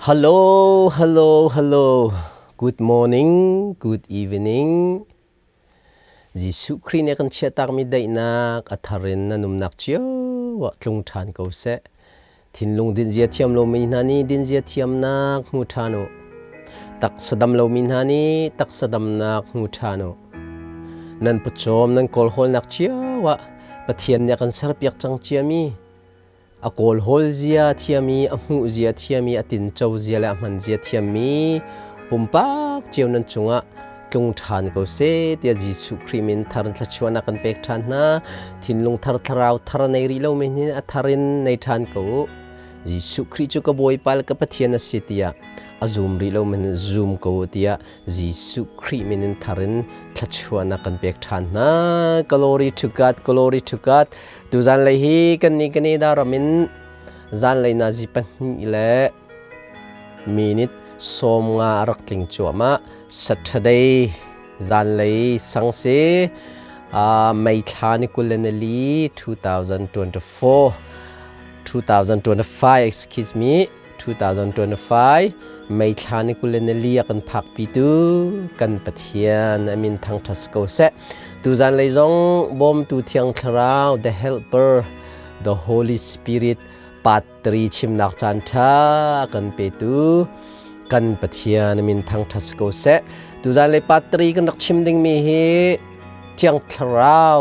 Hello, hello, hello. Good morning, good evening. Jesuh Khrih nih a kan chiahtakmi daihnak a thar in na numnak cio ah tlung ṭhan ko seh. Thinlung dinzia thiam lomi hna nih dinzia thiamnak hmu ṭhan u. Taksa dam lomi hna nih taksa damnak hmu ṭhan u. Nan pawcawm nan kawlhawlnak cio ah Pathian nih a kan serpiak cang ciami a kawlhawl zia thiam i a hmuh zia thiam i a tinco zia le a hman zia thiammi pumpak cio nan cungah tlung ṭhan ko seh tiah Jesuh Khrih min thar in thluachuahnak kan pek ṭhan hna. Thinlung thar thlarau thar nei rih lomi hin a thar in nei ṭhan ko u. Jesuh Khrih cu ka Bawipa le ka Pathian a si tiah a zum rih lomi hin zum ko u tiah Jesuh Khrih min in thar in thluachuahnak kan pek ṭhan hna. Glory to God, glory to God. Tuzan lei hi kan ni Canada ram in zanlei nazi pahnih le minute 15 a rak tling cuahmah. Saturday zanlei sang si May thla ni 24 2024 2025 excuse me 2025 May thla ni 24 a kan phakpitu kan Pathian a min thangṭhat si ko seh. Tuzan lei zong bawmtu Thiang Thlarau the Helper the Holy Spirit part 3 chimnak caan ṭha a kan petu kan Pathian a min thangṭhat si ko seh. Tuzan lei part 3 kan rak chim dingmi hi Thiang Thlarau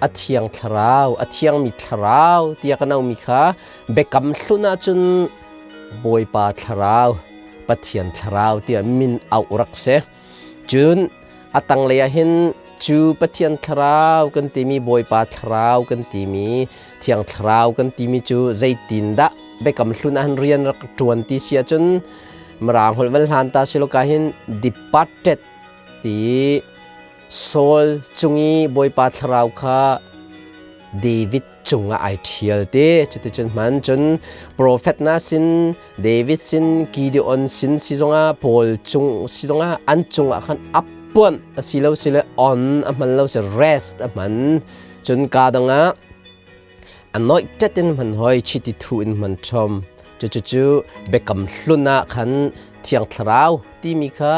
a thiang thlarau a thiangmi thlarau tiah kan auhmi kha biakam hlun ahcun Bawipa thlarau Pathian thlarau tiah min auh rak si. Cun a tanglei ah hin cu Pathian thlarau kan timi Bawipa thlarau kan timi thiang thlarau kan timi cu zeitindah biakam hlun ah hin rian rak ṭuan ti si ahcun Mirang holh van hlan ta si lo ka hin departed ti Saul cung i Bawipa thlarau kha David cungah ai ṭhial te. Cuticun hman cun profet hna sin, David sin, Gideon sin si zongah Paul cung si zongah an cungah khan a puanh a si lo si le on a hman lo si rest a hman. Cun ka dangah anointed in hman hoi chiti thu in hman ṭhom. Cucu biakam hlun ah khan Thiang Thlarau timi kha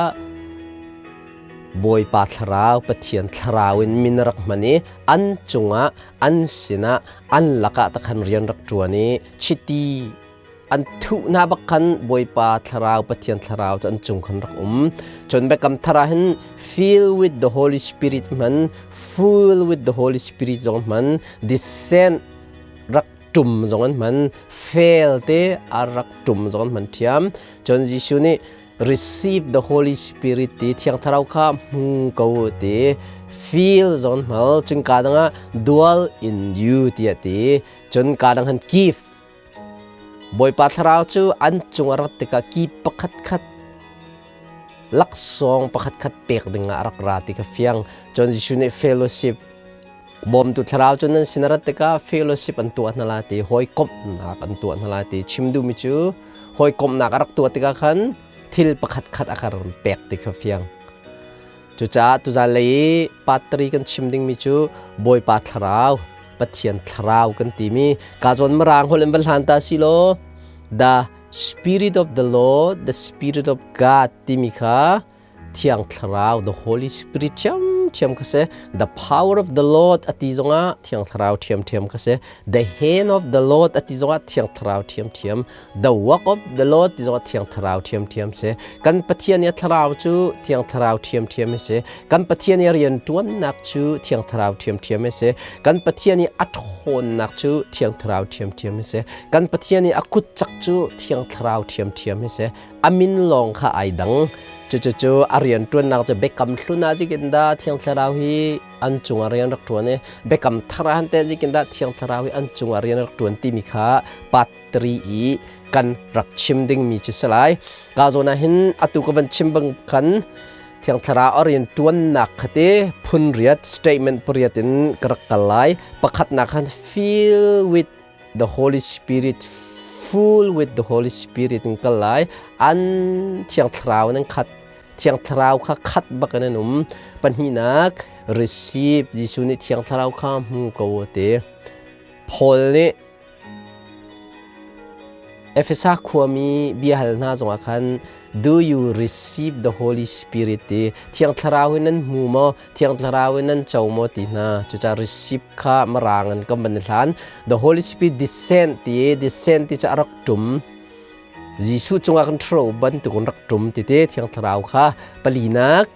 Bawipa Thlarau, Pathian Thlarau in min rak hman i an cungah, an sinah, an lakah takhan rian rak ṭuan i chiti an thuh hna bak khan Bawipa Thlarau, Pathian Thlarau cu an cung khan rak um. Cun Biakam Thar ah hin fill with the Holy Spirit hman, full with the Holy Spirit zong hman, descend rak ṭum zong an hman, fail te a rak ṭum zong an hman ṭhiam. Cun Jesuh nih receive the Holy Spirit ti Thiang Thlarau kha hmu ko ti feel zon hmal cun ka dang ah dwell in you ti ti cun ka dang han give Bawipa Thlarau cu an cung a rat tikah ki pakhat khat laksawng pakhat khat pek ding ah a rak ra ti kha fiang cun Jesuh nih fellowship bawmtu thlarau cu nan sin a rat tikah fellowship an tuah hna lai ti hawikomhnak an tuah hna lai ti chim duhmi cu hawikomhnak a rak tuah tikah khan thil pakhat khat a kan ron pek ti kha fiang. Cucaah tuzan lei i patri kan chim dingmi cu Bawipa thlarau, Pathian thlarau kan timi ka zawn mirang holh in van hlan ta si law the spirit of the Lord, the spirit of God timi kha Thiang Thlarau, the Holy Spirit ṭhiamṭhiam kha si. The power of the Lord a ti zongah Thiang Thlarau ṭhiamṭhiam kha si. The hand of the Lord a ti zongah Thiang Thlarau ṭhiamṭhiam. The work of the Lord ti zongah Thiang Thlarau ṭhiamṭhiam si. Kan Pathian i a Thlarau cu Thiang Thlarau ṭhiamṭhiam a si. Kan Pathian i a rianṭuannak cu Thiang Thlarau ṭhiamṭhiam a si. Kan Pathian i a ṭhawnnak cu Thiang Thlarau ṭhiamṭhiam a si. Kan Pathian i a kutcak cu Thiang Thlarau ṭhiamṭhiam a si. A min lawng kha ai dang. Cucucu a rianṭuannak cu biakam hlun ah zikin dah Thiang Thlarau hi an cungah rian rak ṭuan i biakam thar ah teh zikin dah Thiang Thlarau hi an cungah rian rak ṭuan timi kha part 3 i kan rak chim dingmi cu si lai. Ka zawn ah hin atu ka van chim bang khan Thiang Thlarau a rian ṭuannak kha te phun riat statement pariat in ka rak kal lai. Pakhatnak khan fill with the Holy Spirit full with the Holy Spirit in kal lai an Thiang Thlarau nan khat Thiang Thlarau kha khat bak in an um pahnihnak receive Jesuh nih Thiang Thlarau kha hmu ko te Paul nih Efesa khuami biahal hna zongah khan, "Do you receive the Holy Spirit?" ti, Thiang Thlarau hi nan hmu maw, Thiang Thlarau hi nan co maw ti hna. Cucaah receive kha Mirang in kan van i hlan. The Holy Spirit descend ti, descend ti cu a rak ṭum. Jesuh cungah kan ṭhuro bantuk in rak ṭum ti te Thiang Thlarau kha. Palinak,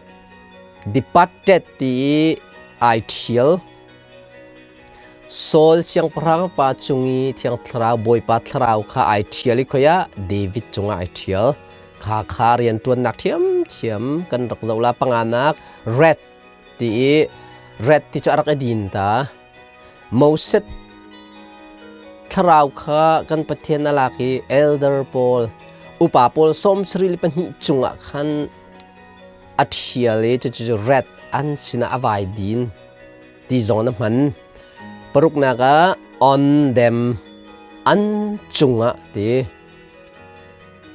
departed ti i ai ṭhial. Saul siangpahrang pa cung i Thiang Thlarau, Bawipa Thlarau kha ai ṭhial i khoi ah David cungah ai ṭhial. Kha kha rianṭuannak ṭhiamṭhiam kan rak zoh la. Panganak, red ti i, red ti cu a rak i din ta. Moses Thlarau kha kan Pathian a lak i elder pawl, upa pawl 72 cungah khan a ṭhial i cucu red an sinah a vai din ti zong na hman. Paruknak ah on them, an cungah ti.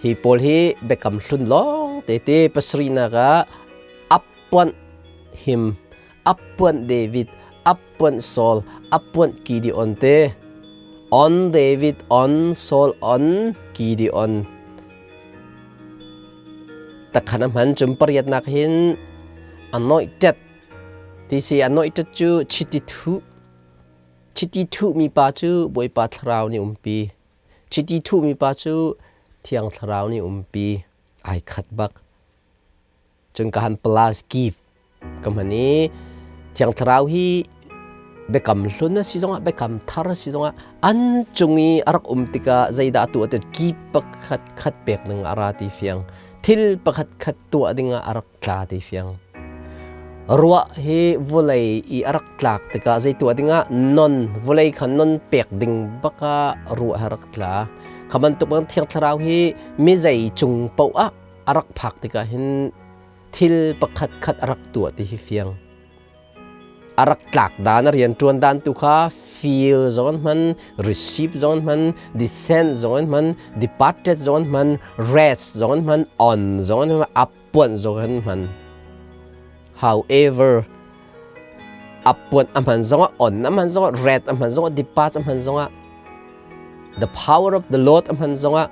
Hi pawl hi biakam hlun lawng te ti. Pasarihnak ah appoint him, appoint David, appoint Saul, appoint Gideon te. On David, on Saul, on Gideon. Takhan a hman cum pariatnak hin anointed ti si. Anointed cu chiti thuh. Chiti thuhmi pa cu Bawipa Thlarau nih umpi. Chiti thuhmi pa cu Thiang Thlarau nih umpi. Ai khat bak. Cun ka han plus give ka hman i Thiang Thlarau hi biakam hlun a si zongah, biakam thar a si zongah, an cung i a rak um tikah zeidah a tuah ti ki pakhat khat pek ding a ra ti fiang. Thil pakhat khat tuah dingah a rak tla ti fiang. Ruah hi vawlei i a rak tlak tikah zei tuah dingah? Non, vawlei kha non pek ding baka ruah a rak tla. Kha bantuk bang Thiang Thlarau hi mi zei cung paoh ah a rak phak tikah hin thil pakhat khat a rak tuah ti hi fiang. A rak tlak dan, a rian ṭuan dan tu kha feel zong an hman, receive zong an hman, descend zong an hman, departed zong an hman, rest zong an hman, on zong an hman, appoint zong an hman. However, appoint a hman zongah, on a hman zongah, rest a hman zongah, depart a hman zongah, the power of the Lord a hman zongah,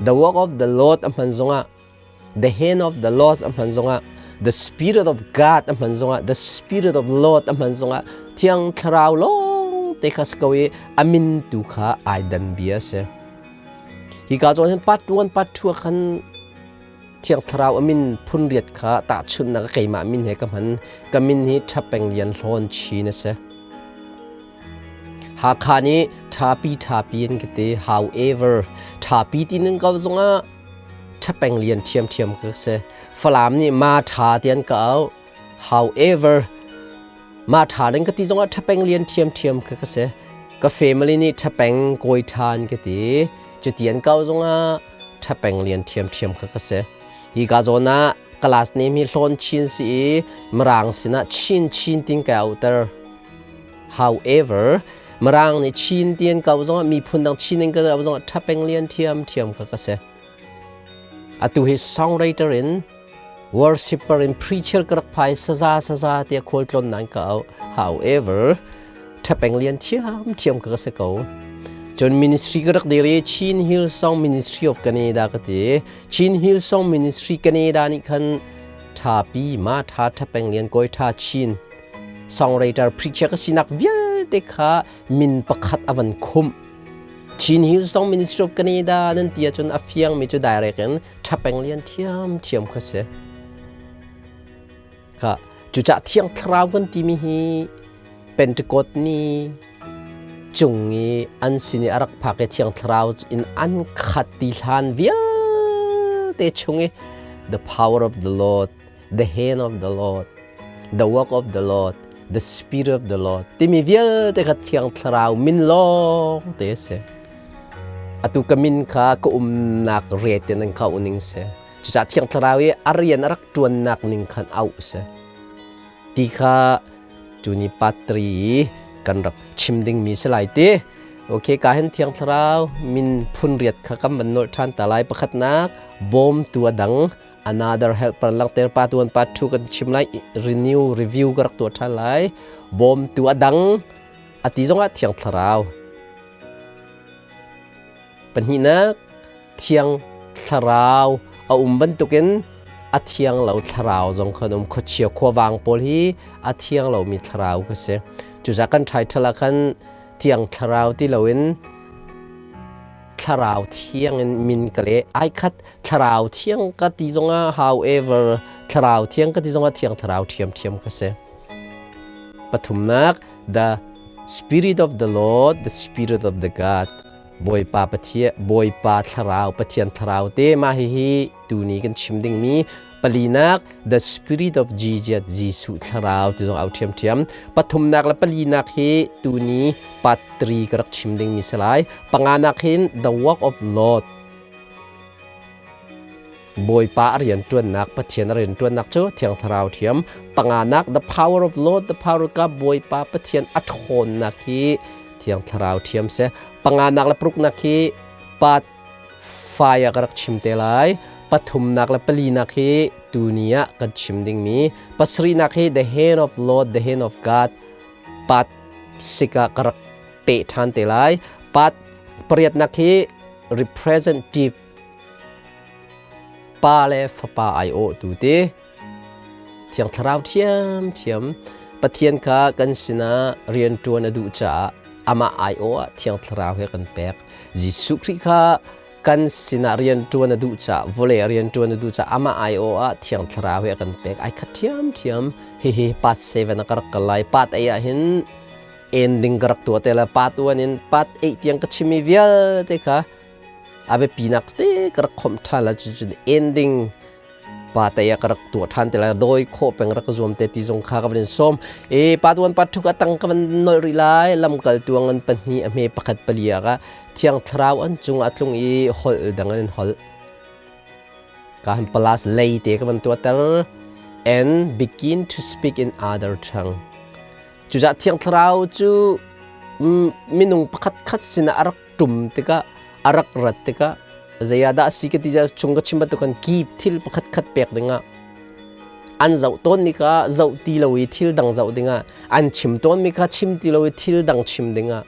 the work of the Lord a hman zongah, the hand of the Lord a hman zongah, the spirit of God a hman zongah, the spirit of Lord a hman zongah, Thiang Thlarau lawng te kha si ko i a min tu kha ai dan bia si. Hi ka zawn hin part 1, part 2 khan Thiang Thlarau a min phun riat kha tahchunhnak keimah min he ka hman. Ka min hi Ṭhapeng Lian Hlawn Chin a si. Hakha nih ṭhapi ṭhapi an ka ti. However, ṭhapi ti ning ko zongah ṭhapeng lian ṭhiamṭhiam ka si. Falam nih ma ṭha ti an ka auh. However, ma ṭha ning ka ti zongah ṭhapeng lian ṭhiamṭhiam ka ka si. Ka family nih ṭhapeng kawi ṭha an ka ti. Cuti an kau zongah ṭhapeng lian ṭhiamṭhiam ka ka si. Hi ka zawn ah class name hi Hlawn Chin si i Mirang sinah Chin Chin tin kai auhter. However, Mirang nih Chin ti an kau zongah, miphun dang Chin in ka kau zongah ṭhapeng lian ṭhiamṭhiam kha ka si. Atu hi songwriter in, worshipper in, preacher ka rak phai, saza saza tiah khualtlawn nan ka auh. However, ṭhapeng lian ṭhiamṭhiam ka ka si ko. Cun ministry ka rak dir i Chin Hill Song Ministry of Canada ka ti. Chin Hill Song Ministry Canada nih khan ṭhapi ma ṭha ṭhapeng lian kawi ṭha Chin songwriter, preacher ka sinak vialte kha min pakhat a van khumh. Chin Hillsong Ministry of Canada nan ti ahcun a fiangmi cu direct in ṭhapeng lian ṭhiamṭhiam kha si. Kha cucah Thiang Thlarau kan timi hi Pentecost ni cung i an sin i a rak phak i Thiang Thlarau in an khat ti hlan vialte chung i the power of the Lord, the hand of the Lord, the work of the Lord, the spirit of the Lord timi vialte kha Thiang Thlarau min lawng te a si. Atu ka min kha ka umnak ret in an kha uning si. Cucaah Thiang Thlarau i a rian a rak ṭuannak ning khan auh a si. Ti kha tuni patri i kan rak chim dingmi si lai ti. Okay, ka hin Thiang Thlarau min phun riat kha kan van nolh ṭhan ta lai. Pakhatnak, bawmtu a dang, another helper langhter. Part 1, part 2 kan chim lai, renew, review ka rak tuah ṭhan lai. Bawmtu a dang a ti zongah Thiang Thlarau. Pahnihnak, Thiang Thlarau a um bantukin a thiang lo thlarau zong khan um. Khuachia khuavang pawl hi a thiang lomi thlarau ka si. Cucaah kan title ah khan Thiang Thlarau ti loin Thlarau Thiang in min ka leh. Ai khat Thlarau Thiang ka ti zongah, however, Thlarau Thiang ka ti zongah Thiang Thlarau ṭhiamṭhiam ka si. Pathumnak, the Spirit of the Lord, the Spirit of the God. Bawipa Pathian, Bawipa Thlarau, Pathian Thlarau te mah hihi tuni kan chim dingmi. Palinak, the Spirit of Jesus, Jesuh Thlarau ti zong au ṭhiamṭhiam. Pathumnak le palinak hi tuni part 3 ka rak chim dingmi si lai. Panganak hin the work of Lord, Bawipa a rianṭuannak, Pathian a rianṭuannak cu Thiang Thlarau ṭhiam. Panganak, the power of Lord, the power of God, Bawipa Pathian a ṭhawnnak hi Thiang Thlarau ṭhiam si. Panganak le paruknak hi part 5 ah ka rak chim te lai. Pathumnak le palinak hi tuni ah kan chim dingmi. Pasarihnak hi the hand of Lord, the hand of God, part 6 ah ka rak peh ṭhan te lai. Part pariatnak hi representative Pa le Fapa aiawhtu ti Thiang Thlarau ṭhiamṭhiam. Pathian kha kan sinah rianṭuan a duh caah amah aiawh ah Thiang Thlarau he kan pek. Jesuh Khrih kha kan sinah rianṭuan a duh caah, vawlei ah rianṭuan a duh caah amah aiawh ah Thiang Thlarau he a kan pek. Ai khat ṭhiamṭhiam. Hihi part 7 a ka rak kal lai. Part 8 ah hin ending ka rak tuah te lai. Part 1 in part 8 tiang ka chimmi vialte kha a biapinak tete ka rak khomh ṭhan lai. Cucun ending pa te ah ka rak tuah ṭhan te lai. Dawi khawh peng rak ka zuam te ti zong kha ka van in sawm. E pa tuan pa thuk a tang ka van nolh rih lai. Lamkaltu a ngan pahnih a hme pakhat pali ah ka Thiang Thlarau an cung ah tlung i holh dang an in holh. Ka han plus lei te ka van tuahter and begin to speak in other tongue. Cucaah Thiang Thlarau cu minung pakhat khat sinah a rak ṭum tikah, a rak rat tikah zei ah dah a si ka ti chung ka chim bantuk khan ki thil pakhat khat pek dingah an zoh tawnmi kha zoh ti lo i thil dang zoh dingah, an chim tawnmi kha chim ti lo i thil dang chim dingah,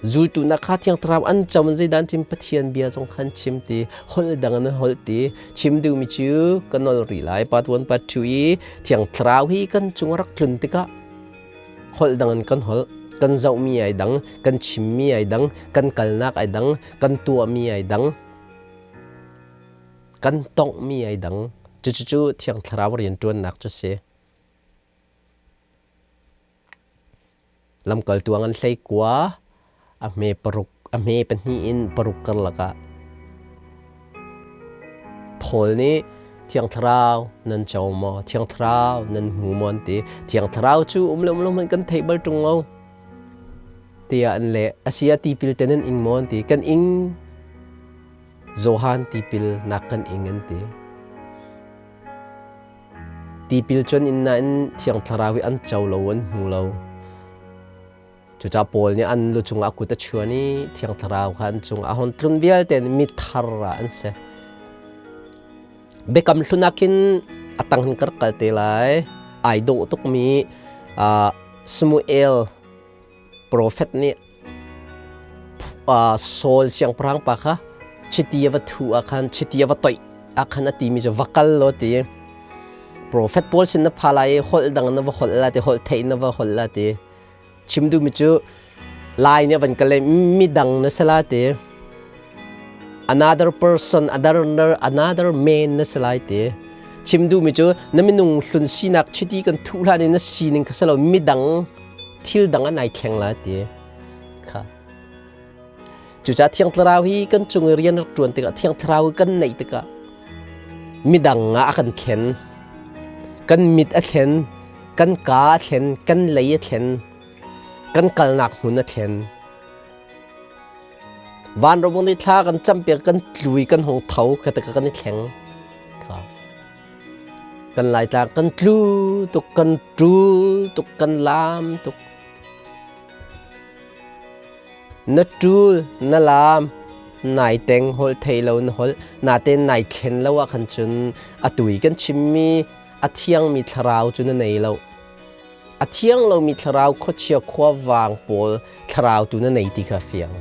zultu nak kha Thiang Thlarau an co in zeidah an chim? Pathian bia zong khan chim ti, holh dang an holh ti. Chim duhmi cu ka nol rih lai, part 1 part 2 i Thiang Thlarau hi kan cung a rak tlun tikah holh dang in kan holh, kan zohmi ai dang, kan chimmi ai dang, kan kalnak ai dang, kan tuahmi ai dang, kan tonghmi ai dang. Cucu Thiang Thlarau rianṭuannak cu si. Lamkaltu an 19 a hme paruk a hme pahnih in paruk karlak ah Paul nih Thiang Thlarau nan co maw? Thiang Thlarau nan hmu maw? An ti. Thiang Thlarau cu um le um lo hmanh kan theih bal ṭung lo tiah an leh. A si ah tipil te nan ing maw? An ti. Kan ing. Johan tipil nak kan ing an ti. Tipil cun in nain Thiang Thlarau hi an co lo, an hmu lo. Cucaah Paul nih an lu cungah a kut a chuan i Thiang Thlarau kha an cungah a hon tlun vialte in mithar ah an si. Biakam hlun ah khin a tang hin ka rak kal te lai. Ai dawh tukmi Samuel profet nih Saul siangpahrang pa kha chiti a va thuh ah khan, chiti a va toih ah khan a timi cu va kal law ti. Profet pawl sin na pha lai i holh dang na va holh la ti, holh theih na va holh la ti. Chim duhmi cu Lai nih a van ka le midang na si la ti. Another person, another, another man na si lai ti. Chim duhmi cu na minung hlun sinak chiti kan thuh hlan i na sining kha si lo, midang thil dang an ai thleng la ti kha. Cucaah Thiang Thlarau hi kan cung i rian rak ṭuan tikah, Thiang Thlarau hi kan neih tikah midang ah a kan thlen. Kan mit a thlen, kan kaa a thlen, kan lei a thlen, kan kalnak hmun a thlen. Vanram nih thla kan campiak, kan tlui, kan hung tho kha tikah kan i thleng. Kha. Kan Laitlang kan tlu tuk, kan ṭul tuk, kan laam tuk. Na ṭul, na laam, nai teng, holh thei lo na holh, natein nai thlen lo ah khan cun atu i kan chimmi a thiangmi thlarau cu na nei lo. A thiang lomi thlarau, khuachia khuavang pawl thlarau tu na nei ti kha fiang.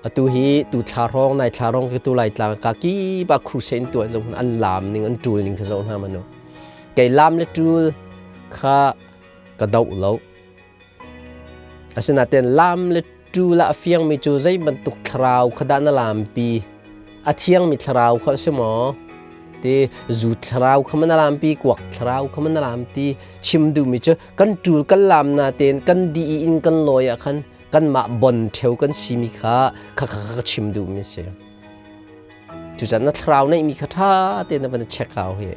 Atu hi tu thla hrawng nai thla hrawng khi tu lai tlang ka ki ba crusade tuah zong an lam ning an tul ning kha zoh hna manu. Kei lam le tul kha ka doh lo. Asinain lam le tul ah a fiangmi cu zei bantuk thlarau kha dah na lampi? A thiangmi thlarau kha a si maw? Ti zu thlarau kha maw na lampi, kuak thlarau kha maw na lampi? Chim duhmi cu kan ṭul kan lam natein kan dih i inn kan lawi ah khan kanmah bon ṭheo kan simi kha kha kha ka chim duhmi a si. Cucaah na thlarau neihmi kha ṭha tein na van i check hau hi.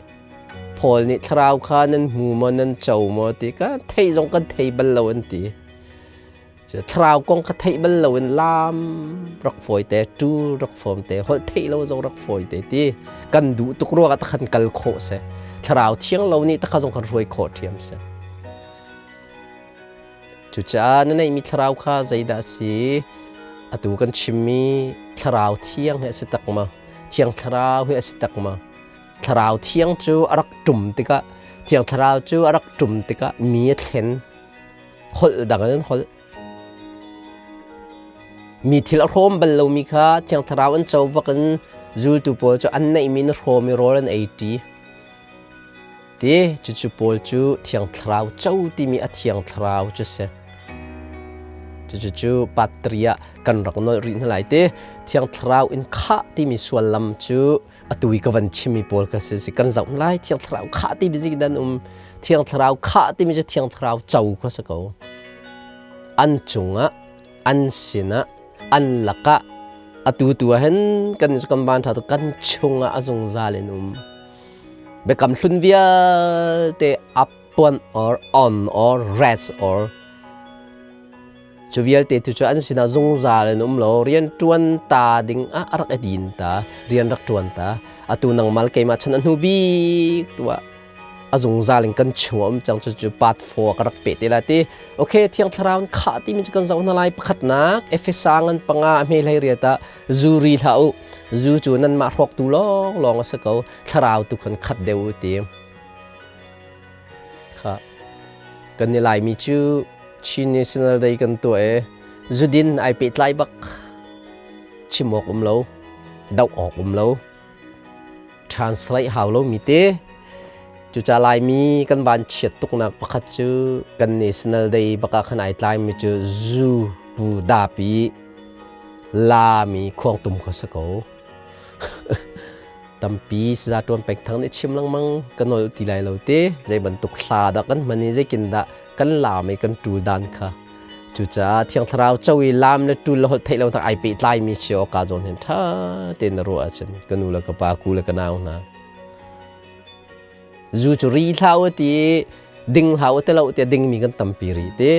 Paul nih thlarau kha nan hmu maw nan co maw ti ka theih zong kan thei bal lo an ti. Thlarau kong kha theih bal lo in lam rak fawi te, ṭul rak fawm te, holh theih lo zong rak fawi te ti kan duh tuk ruangah takhan kal khawh si. Thlarau thiang lo nih takha zong kan hruai khawh ṭhiam si. Cucaah na neihmi thlarau kha zeidah a si? Atu kan chimmi thlarau thiang hi a si tak ma? Thiang thlarau hi a si tak ma? Thlarau thiang cu a rak ṭum tikah Thiang Thlarau cu a rak ṭum tikah mi a thlen. Holh dang in an holh. Mi thil a hrawm bal lomi kha Thiang Thlarau an co bakin zultu pawl cu an neihmi na hrawm i rawl an ei ṭi. Ti cucu pawl cu Thiang Thlarau co timi a Thiang Thlarau cu si. Cucu patria kan rak nolh rih hna lai ti. Thiang Thlarau in khah timi suallam cu atu i ka van chimmi pawl ka si kan zoh lai. Thiang Thlarau khah timi zik dan um. Thiang Thlarau khah timi cu Thiang Thlarau co kha si ko. An cungah, an sinah, an lakah atu tu ah hin kan kan van tha tu kan chungah a zungzal in um. Biakam hlun vialte upon or on or rest or Cu vialte tu cu an sinah zungzal in um lo, rian ṭuan ta ding ah a rak i din ta, rian rak ṭuan ta. Atu nangmal keimah chan a hnu bik tu ah a zungzal in kan chung a um cang. Cucu part 4 ka rak peh te lai ti. Okay, Thiang Thlarau in khah timi cu kan zoh hna lai. Pakhatnak, Efesa ngan panga a hme hlei riat ah zu ri hlah u. Zu cu nanmah hrawktu lawnglawng a si ko. Thlarau tu khan khat deuh u ti. Kha kan i Laimi cu Chin National Day kan tuah i zudin ai pehtlai bak. Chim awk um lo, doh awk um lo, translate hau lo mi te. Cuca Laimi kan van chiat tuknak pakhat cu kan National Day bak ah khan ai tlai mi cu zu pu dapi la mi khuangtum kha si ko. Tampi saza ṭuan peng thang nih chim lengmang ka nol ti lai lo te. Zei bantuk hla dah kan hman i zeikin dah kan laam i kan ṭul dan kha. Cucaah Thiang Thlarau co i laam le ṭul le holh theih lo hna ai pehtlaimi si awk kaa zawn hin ṭha tein na ruah ahcun ka nu le ka pa, ku le ka nau hna. Zu cu ri hlah u ti i ding hlah u ti lo tiah dingmi kan tampi rih ti.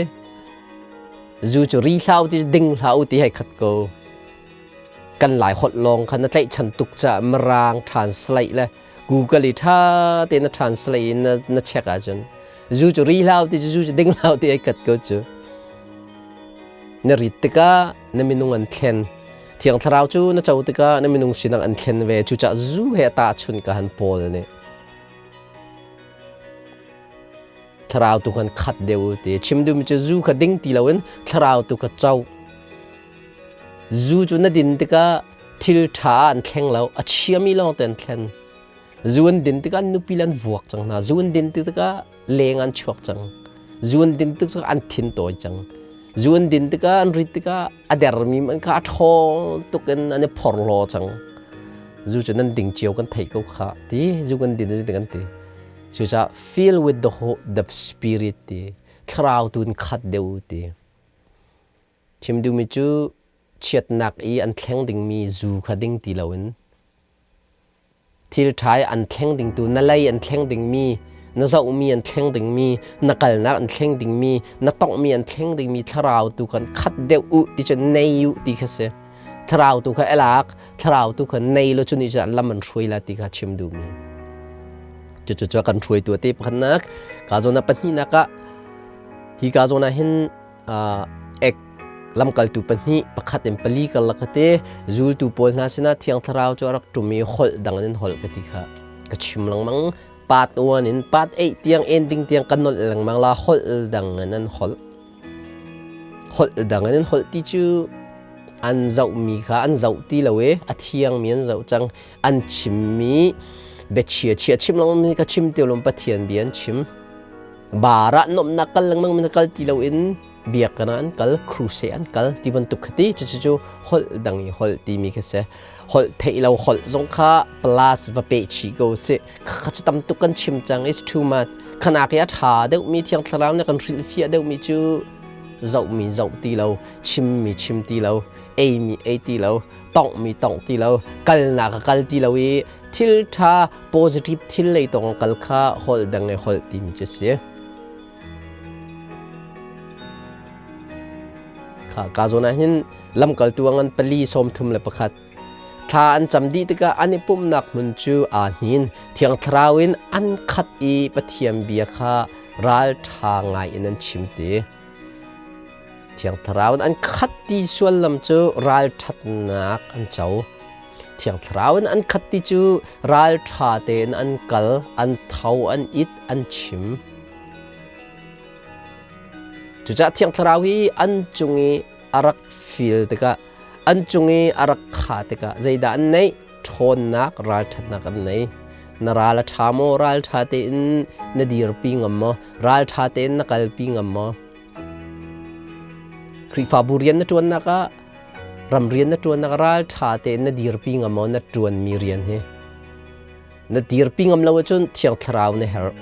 Zu cu ri hlah u ti ding hlah u ti hei khat ko. Kan Lai holh lawng kha na tlaihchan tuk caah Mirang translate le Google i ṭha tein na translate in na check ahcun zu cu ri hlah ti cu zu cu ding hlah ti ai kat ko cu. Na rit tikah na minung an thlen. Thiang Thlarau cu na co tikah na minung sinak an thlen ve. Cucaah zu he a tahchunh ka han Paul nih. Thlarau tu khan khat deuh ti. Chim duhmi cu zu kha ding ti loin thlarau tu kha co. Zu cu na din tikah thil ṭha ah an thleng lo, a chiami lawng te an thlen. Zu an din tikah an nupi le an vuak cang hna. Zu an din tikah leng an chuak cang. Zu an din tikah an thin tawi cang. Zu an din tikah an rit tikah a dermi man kha a ṭhawng tuk in an i phorhlaw cang. Zu cu nan ding cio kan theih ko khah ti zu kan din ti kan ti. Cucaah fill with the spirit ti thlarau tu in khat deuh ti. Chim duhmi cu chiatnak i an thleng dingmi zu kha ding ti loin thil ṭha i an thleng dingtu na lei an thleng dingmi na zohmi an thleng dingmi na kalnak an thleng dingmi na tonghmi an thleng dingmi thlarau tu khan khat deuh u ti cu nei u ti kha si. Thlarau tu kha elak thlarau tu kha nei lo cu nih cun lam an hruai la ti kha chim duhmi. Cucu cu kan hruaitu a te pakhatnak ka zawn ah pahnihnak ah hi ka zawn ah hin ek lamkaltu pahnih pakhat in pali karlak te zultu pawl hna sinah Thiang Thlarau cu a rak ṭum i holh dang in holh ka ti kha ka chim lengmang. Part 1 in part 8 tiang ending tiang kan nolh lengmang la. Holh dang in an holh, holh dang in an holh ti cu An zohmi kha an zoh ti lo i a thiangmi an zoh cang. An chimmi biachia chia chim lengmang kha chim ti lo Pathian bia an chim. Bar ah nuamhnak kal lengmang mi kal ti loin biakinn ah an kal, crusade an kal ti bantuk kha ti. Cucu cu holh dang i holh timi kha si. Holh theih lo holh zong kha plus va peh chih ko sih. Kha cu tam tuk kan chim cang. It's too much. Khanak i a ṭha deuhmi Thiang Thlarau nih kan hrilhfiah deuhmi cu zohmi zoh ti lo, chimmi chim ti lo, eimi ei ti lo, tonghmi tongh ti lo, kalnak a kal ti lo i thil ṭha positive thil lei tong kal kha holh dang i holh timi cu si. Kha ka zawn ah hin lamkaltu a ngan pali 31 thla an cam dih tikah an i pumhnak hmun cu aa hnin. Thiang Thlarau in an khat i Pathian bia kha ralṭha ngai in an chim ti. Thiang Thlarau in an khat ti suallam cu ralṭhatnak an co. Thiang Thlarau in an khat ti cu ralṭha tein an kal, an tho, an it, an chim. Cucaah Thiang Thlarau hi an cung i a rak fil tikah, an cung i a rak khah tikah zeidah an neih? Ṭhawnnak, ralṭhatnak an nei. Na ral a ṭha maw? Ralṭha tein na dirpi ngam maw? Ralṭha tein na kalpi ngam maw? Khrihfabu rian na ṭuannak ah, ram rian na ṭuannak ah ralṭha tein na dirpi ngam maw? Na ṭuanmi rian hi. Na dirpi ngam lo ahcun Thiang Thlarau na herh.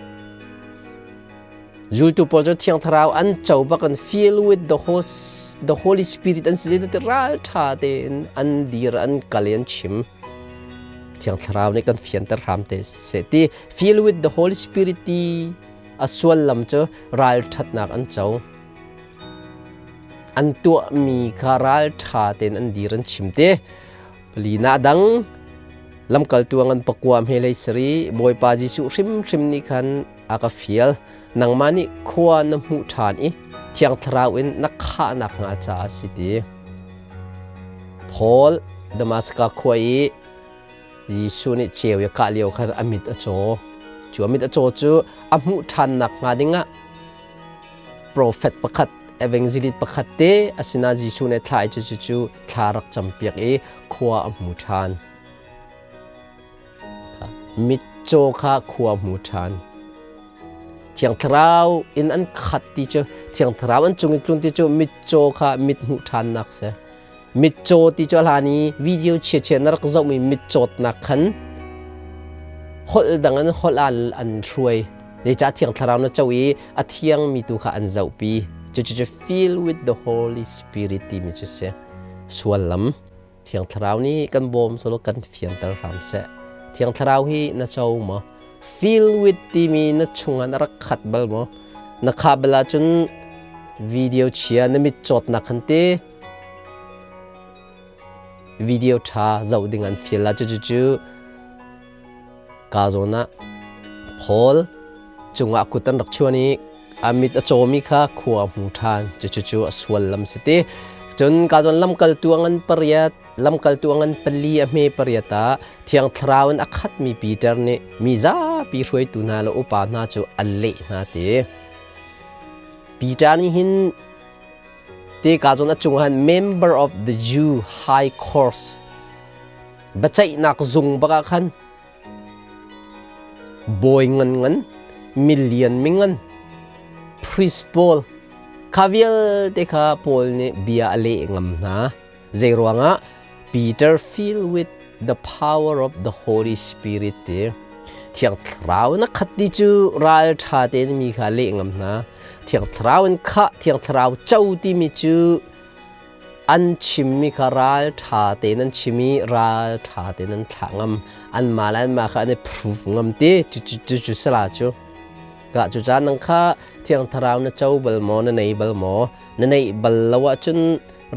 Zultu pawl cu Thiang Thlarau an co bak an fill with the, host, the Holy Spirit an si ti ralṭha tein an dir an kal i an chim. Thiang Thlarau nih kan fianter hram te seh ti fill with the Holy Spirit ti a suallam cu ralṭhatnak an co. An tuahmi kha ralṭha tein an dir an chim te. Lina dang lamkaltu ngan pakua hme lei sari Bawipa Jesuh hrimhrim nih khan a ka fial nangmah nih khua na hmuh ṭhan i Thiang Thlarau in na khahnak hnga caah a si ti. Paul Damascus khua i Jesuh nih ceu i a kah lio khan a mit a caw. Cu a mit a caw cu a hmuh ṭhannak hnga dingah profet pakhat evangelist pakhat te a sinah Jesuh nih thla i cucu cu thla rak campiak i khua a hmu ṭhan. Mitcaw kha khua hmu ṭhan. Thiang Thlarau in an khat ti cu Thiang Thlarau an cung i tlun ti cu mitcaw kha mit hmuh ṭhannak si. Mitcaw ti cu a hlan i video chia-chia na rak zohmi mitcawtnak khan holh dang in holh ah an hruai. Zeicah Thiang Thlarau na co i a thiangmi tu kha an zohpi. Cucu cu fill with the Holy Spirit timi cu si. Suallam. Thiang Thlarau nih kan bawm solo kan fianter hram seh. Thiang Thlarau hi na co maw? Fill with timi na chungah na rak khat bal maw? Na khah bal ahcun video chia na mit cawtnak khan te video ṭha zoh ding an fial la cucu cu ka zawn ah Paul cungah kut an rak chuan i a mit a cawmi kha khua a hmu ṭhan cucu cu a sual lam si ti cun ka zawn lamkaltu a ngan pariat lamkaltu a ngan pali a hme pariat ah Thiang Thlarau in a khatmi Peter nih mi zapi hruaitu hna le upa hna cu a leh hna ti Peter nih hin Te ka zawn a cung han member of the Jew High Court biaceihnak zung bak ah khan bawi ngan ngan milian mingan priest pawl kha vialte kha Paul nih bia a leh ngam hna. Zei ruangah Peter fill with the power of the Holy Spirit ti Thiang Thlarau na khat ti cu ral ṭha tein mi kha leh ngam hna. Thiang Thlarau in khah Thiang Thlarau co timi cu an chimmi kha ral ṭha tein an chim i ral ṭha tein an thlah ngam. Anmah le anmah kha an i proof ngam ti cu cu cu sala cu. Ka cu caan nang kha Thiang Thlarau na co bal maw na nei bal maw na neih bal lo ahcun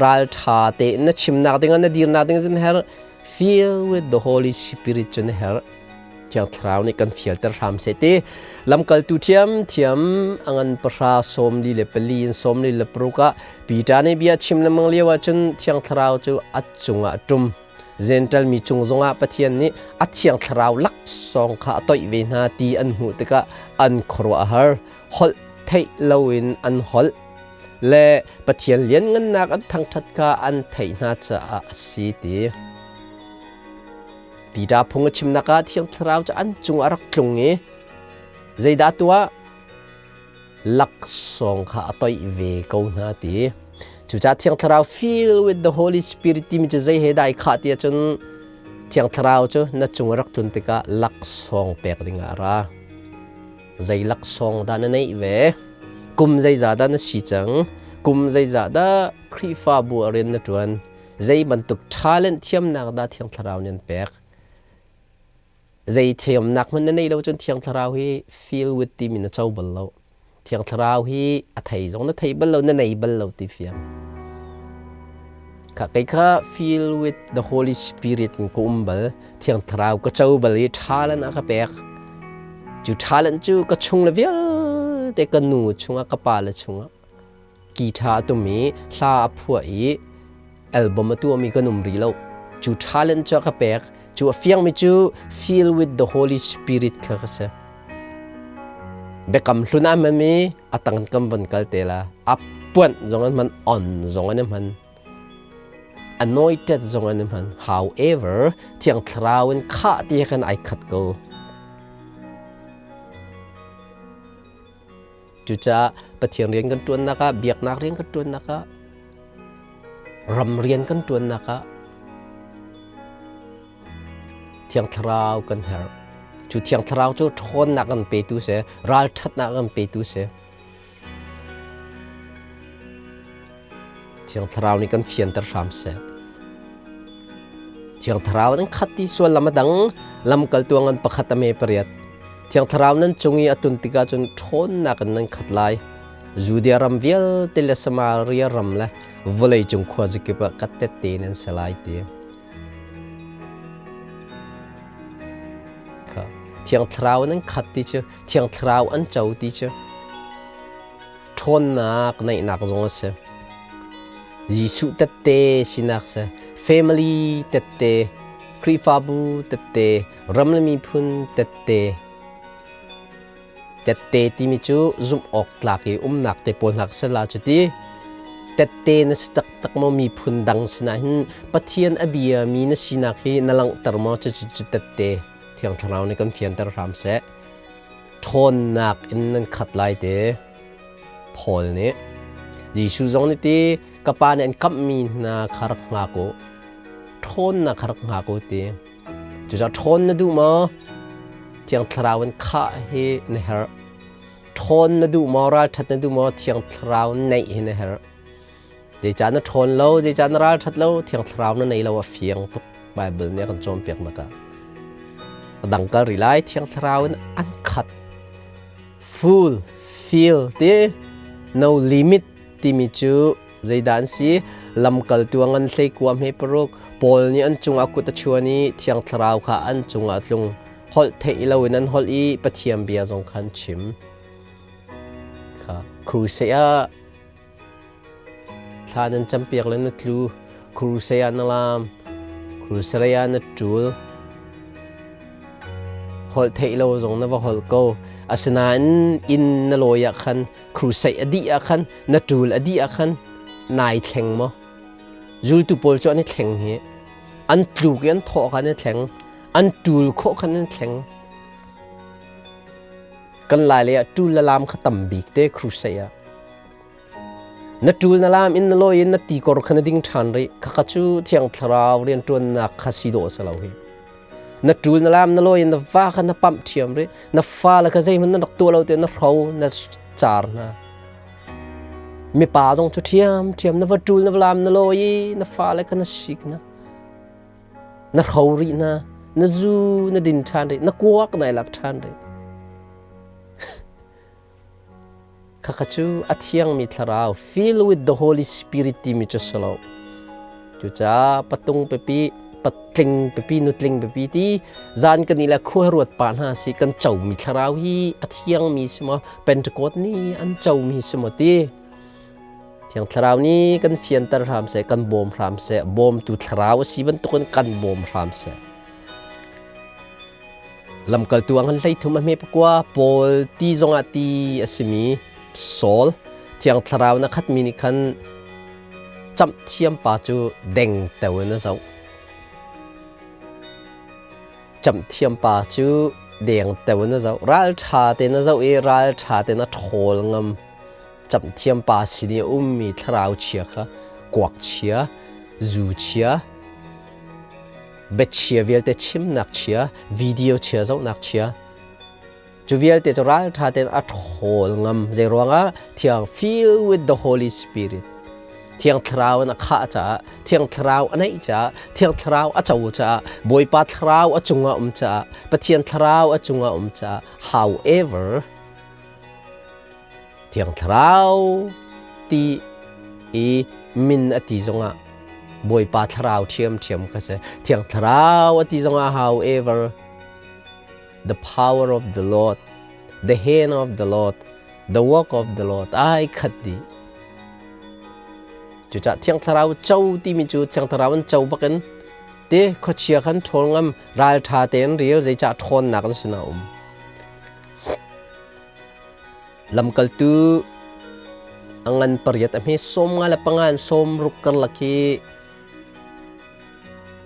ral ṭha tein na chimnak ding ah na dirnak ding zin her fill with the Holy Spirit cu na herh. Thiang Thlarau nih kan fialter hram seh ti lamkaltu thiam thiam a ngan pahra 44 in 46 ah Peter nih bia chim lengmang lio ah cun Thiang Thlarau cu a cungah a ṭum. Gentle mi cung zongah Pathian nih a Thiang Thlarau laksawng kha a toih ve hna ti an hmuh tikah an khuaruah a har. Holh theih loin an holh. le Pathian lianngannak an thangṭhat kha an theih hna caah a si ti. Peter phung a chimnak ah Thiang Thlarau cu an cung a rak tlung i zeidah tuah? Laksawng kha a toih ve ko hna ti. Cucaah Thiang Thlarau fill with the Holy Spirit timi cu zei he dah ai khah ti ahcun Thiang Thlarau cu na cung a rak tlun tikah laksawng pek dingah a ra. Zei laksawng dah na neih ve? Kum zeizah dah na si cang? Kum zeizah dah Khrihfabu ah rian na ṭuan? Zei bantuk talent thiamnak dah Thiang Thlarau nih an pek? Zei thiamnak hmanh na neih lo cun Thiang Thlarau hi fill with timi na co bal lo. Thiang Thlarau hi a thei zong na thei bal lo, na nei bal lo ti fiang. Kha kei kha fill with the Holy Spirit in ka um bal, Thiang Thlarau ka co bal i talent a ka pek. Cu talent cu ka chung le vialte ka nu chungah ka pa le chungah guitar a tum i hla a phuah i album a tuahmi kan um rih lo. Cu talent cu a ka pek. Cu a fiangmi cu fill with the Holy Spirit kha ka si. Biakam hlun ah hmanmi a tang kan von kal te la. A puanh zong an hman, on zong an hman. Anointed zong an hman. However, Thiang Thlarau in khah ti khan ai khat ko. Cucaah Pathian rian kan ṭuannak ah, biaknak rian kan ṭuannak ah, ram rian kan ṭuannak ah Thiang Thlarau kan herh. Cu Thiang Thlarau cu ṭhawnnak kan petu si, ralṭhatnak kan petu si. Thiang Thlarau nih kan fianter hram seh. Thiang Thlarau nan khat ti sual lam a dang, lamkaltu ngan pakhat a me pariat. Thiang Thlarau nan cung i a tun tikah cun ṭhawnnak in nan khat lai. Judea ram vialte le Samaria ram le vawleicung khuazakip ah ka tette nan si lai ti. Thiang Thlarau nan khat ti cu Thiang Thlarau an co ti cu ṭhawnnak neihnak zong a si. Jesuh tette sinak si, family tette, Khrihfabu tette, ram le miphun tette. Tette timi cu zumh awk tlak i umnak te pawl hna ka si la cu ti. Tette na si taktak maw miphun dang sinah hin Pathian a biami na sinak hi na langhter maw cucu cu tette Thiang Thlarau nih kan fianter hram seh. Ṭhawnnak in nan khat lai te. Paul nih Jesuh zong nih ti ka pa nih an kamhmi hna kha rak hngak u. Ṭhawnnak kha rak hngak u ti. Cucaah ṭhawn na duh maw? Thiang Thlarau in khah hi na herh. Ṭhawn na duh maw? Ralṭhat na duh maw? Thiang Thlarau neih hi na herh. Zeicah na ṭhawn lo? Zeicah na ralṭhat lo? Thiang Thlarau na nei lo a fiang tuk. Bible nih a kan cawnpiaknak ah. A dang kal rih lai. Thiang Thlarau in an khat. Full, fill ti, no limit timi cu zeidah an si? Lamkaltu a ngan hleikua hme paruk. Paul nih an cungah kut a chuan i Thiang Thlarau kha an cungah a tlung. Holh theih loin an holh i Pathian bia zong kha an chim. Kha crusade ah Thla nan campiak le na tlu, crusade ah na laam, crusade ah na ṭul. Holh theih lo zong na va holh ko. Asinain inn na lawi ah khan, crusade a dih ah khan, na ṭul a dih ah khan, nai thleng maw? Zultu pawl cu an i thleng hi. An tluk i an thawh khan an i thleng. An ṭul khawh khan an thleng. Kan lai lei ah ṭul le laam kha tam bik te crusade ah. Na ṭul na lam in na lawi in na tikor kha na ding ṭhan rih. Khakha cu Thiang Thlarau rianṭuannak kha si dawh a si lo hi. Na ṭul na lam na lawi in na va kha na pamh ṭhiam rih. Na fale kha zeihmanh na rak tuah lo tiah na hro na car hna. Mipa zong cu ṭhiamṭhiam na va ṭul na va lam na lawi i na fale kha na sik hna. Na hro rih hna. Na zu na din ṭhan rih. Na kuak nai lak ṭhan rih. Khakha cu a thiangmi thlarau fill with the Holy Spirit timi cu si lo. Cucaah patung pipi, patling pipi, nutling pipi ti zan kan i le khua ruat pa hna si kan comi thlarau hi a thiangmi si maw Pentecost ni an comi si maw ti. Thiang thlarau nih kan fianter hram seh, kan bawm hram seh, bawmtu thlarau a si bantukin kan bawm hram seh. Lamkaltu ang han 33 a hme pakua Paul ti zongah ti a simi Saul. Thiang Thlarau na khatmi nih khan camh thiam pa cu deng teo in a zoh. Camh thiam pa cu deng teo in a zoh. Ral ṭha tein a zoh i ral ṭha tein a ṭhawl ngam. Camh thiam pa sin i a ummi thlarau chia kha kuak chia, zu chia, biachia vialte chimnak chia, video chia zohnak chia, Cu vialte cu ralṭha tein a ṭhawl ngam. Zeiruangah? Thiang fill with the Holy Spirit. Thiang Thlarau in a khah caah, Thiang Thlarau a neih caah, Thiang Thlarau a co caah, Bawipa Thlarau a cungah um caah, Pathian Thlarau a cungah um caah, however, Thiang Thlarau ti i min a ti zongah Bawipa Thlarau ṭhiamṭhiam kha si. Thiang Thlarau a ti zongah however, the power of the Lord, the hand of the Lord, the work of the Lord ai khat dih. Cucah Thiang Thlarau co timi cu Thiang Thlarau an co bakin te khuachia khan ṭhawl ngam ralṭha tein ril zeicah ṭhawnnak an sinah um. Lamkaltu a ngan pariat a hme 55 in 60 karlak hi